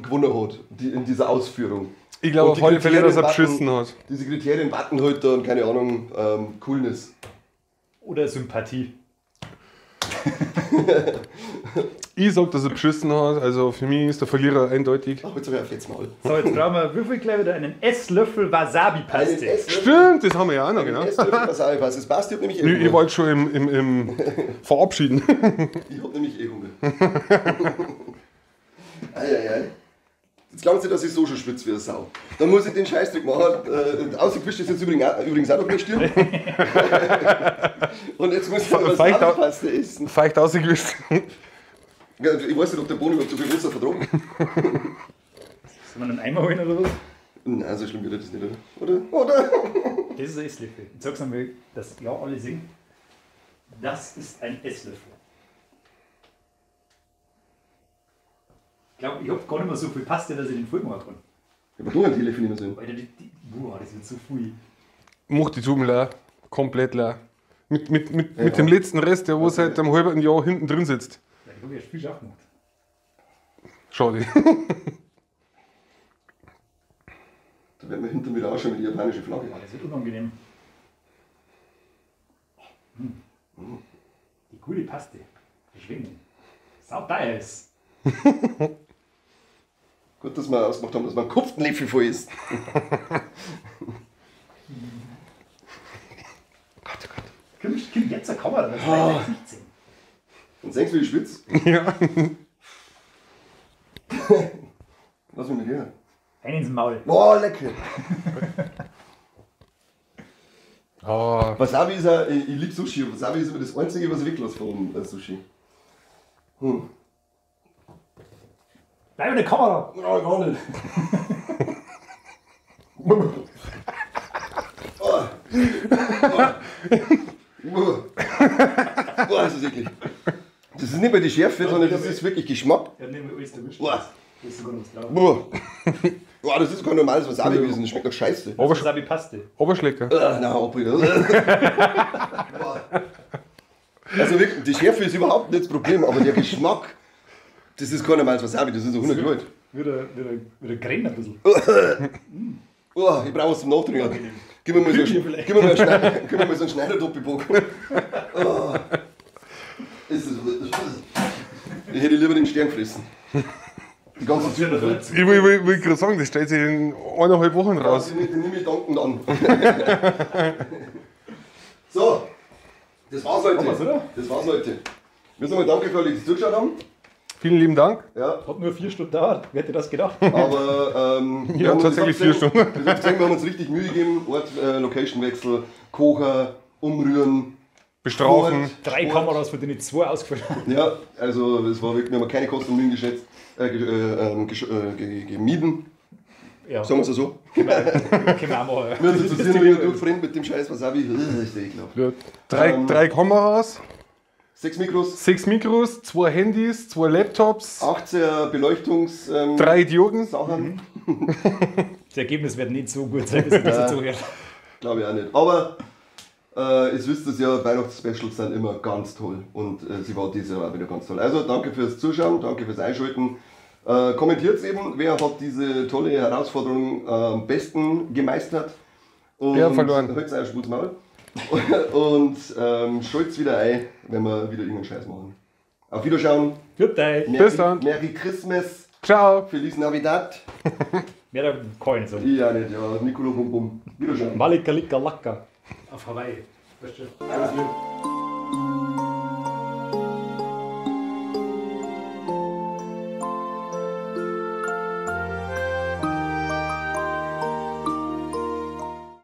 gewonnen hat in dieser Ausführung. Ich glaube auf alle Fälle, dass er beschissen hat. Diese Kriterien warten heute und keine Ahnung, Coolness. Oder Sympathie. Ich sag, dass er beschissen hat, also für mich ist der Verlierer eindeutig. Ach, jetzt hab ich ein fettes Maul. So, jetzt brauchen wir Würfel gleich wieder einen Esslöffel Wasabi-Paste. Stimmt, das haben wir ja auch noch, genau. Esslöffel Wasabi-Paste, das passt, ich hab nämlich eh Hunger. Ich wollte schon im Verabschieden. Ich hab nämlich eh Hunger. Eieiei. Jetzt glauben Sie, dass ich so schon schwitze wie eine Sau. Dann muss ich den Scheißdreck machen. Ausgewischt ist jetzt übrigens auch noch meine Stirn. Und jetzt muss ich Wasabi-Paste essen. Feucht ausgewischt. Ich weiß nicht, ob der Bohnen überhaupt so viel Wasser vertragen. Sollen wir einen Eimer holen oder was? Nein, so schlimm wird das nicht, oder? Oder? Das ist ein Esslöffel. Ich sag's nochmal, dass ja alle sehen. Das ist ein Esslöffel. Ich glaube, ich hab gar nicht mehr so viel Paste, dass ich den voll machen kann. Ich hab nur einen Teelöffel nicht mehr sehen. Alter, boah, das wird so viel. Mach die Tuben leer. Komplett leer. Mit dem letzten Rest, der wo seit einem halben Jahr hinten drin sitzt. Ja, ich hab ja viel scharf gemacht. Schade. Da werden wir hinten wieder ausschauen mit der japanischen Flagge. Oh, das wird unangenehm. Hm. Die gute Paste. Die Schwingen. Sau ist. Gut, dass wir ausgemacht haben, dass man einen Kupfenlöffel voll ist. Gott, oh Gott. Kommt jetzt eine Kamera, das ist oh. 16. Und denkst du, wie ich schwitze? Ja. Lass mich mal hier. Ein ins Maul. Boah, lecker. Oh. Wasabi ist ja, ich liebe Sushi. Wasabi ist immer das Einzige, was ich weglasse vom Sushi. Hm. Bleib in der Kamera! Nein, gar nicht. Oh. Oh. Boah, das ist eklig. Das ist nicht mehr die Schärfe, sondern das ist wirklich Geschmack. Ja, nehmen wir alles erwischt. Boah. Das ist sogar noch drauf. Boah. Boah, das ist kein normales Wasabi gewesen, das schmeckt nach Scheiße. Wasabi-Paste. Oberschlecker. Nein, Also wirklich, die Schärfe ist überhaupt nicht das Problem, aber der Geschmack, das ist kein normales Wasabi, das ist so 100 Gold. Würde grennen ein bisschen. Oh, ich brauche was zum Nachtrinken. Gib mir mal so einen Schneider-Doppelbock. Oh. Ich hätte lieber den Stern gefressen. Die ganze Tüte voll. Ich will gerade sagen, das stellt sich in 1,5 Wochen raus. Ja, den nehme ich dankend an. So, das war's heute. Oder? Das war's heute. Wir sagen mal danke für alle, die zugeschaut haben. Vielen lieben Dank. Ja. Hat nur 4 Stunden gedauert. Wer hätte das gedacht? Aber ja, tatsächlich 4 Stunden. Wir haben uns richtig Mühe gegeben. Ort, Location-Wechsel, Kocher, Umrühren, Bestrafen. 3 Kameras, von denen 2 ausgefallen sind. Ja, also es war wirklich, wir haben keine Kosten und Mühen geschätzt, gemieden. Ja. Sagen wir es so. Können wir auch machen. Wir haben uns jetzt wieder durchgefreundet mit dem Scheiß Wasabi. Das ist ja ekelhaft. Ja, 3 Kameras. 6 Mikros. 6 Mikros, 2 Handys, 2 Laptops. 18 Beleuchtungs-, 3 Idioten. Sachen. Das Ergebnis wird nicht so gut sein, dass ich das zuhört. Glaube ich auch nicht. Aber ihr wisst es ja, Weihnachtsspecials sind immer ganz toll. Und sie war dieses Jahr auch wieder ganz toll. Also danke fürs Zuschauen, danke fürs Einschalten. Kommentiert eben, wer hat diese tolle Herausforderung am besten gemeistert. Und Wer hat verloren? Halt's euer Schmutz Maul. Und schalt's wieder ein, wenn wir wieder irgendeinen Scheiß machen. Auf Wiederschauen. Gut, ey. Bis dann. Merry Christmas. Ciao. Feliz Navidad. Mehr da kann ich nicht sagen. Ich auch nicht, ja. Nicolo Bum Bum. Wiederschauen. Malika Lika Laka. Auf Hawaii. Weißt du? Alles lieb.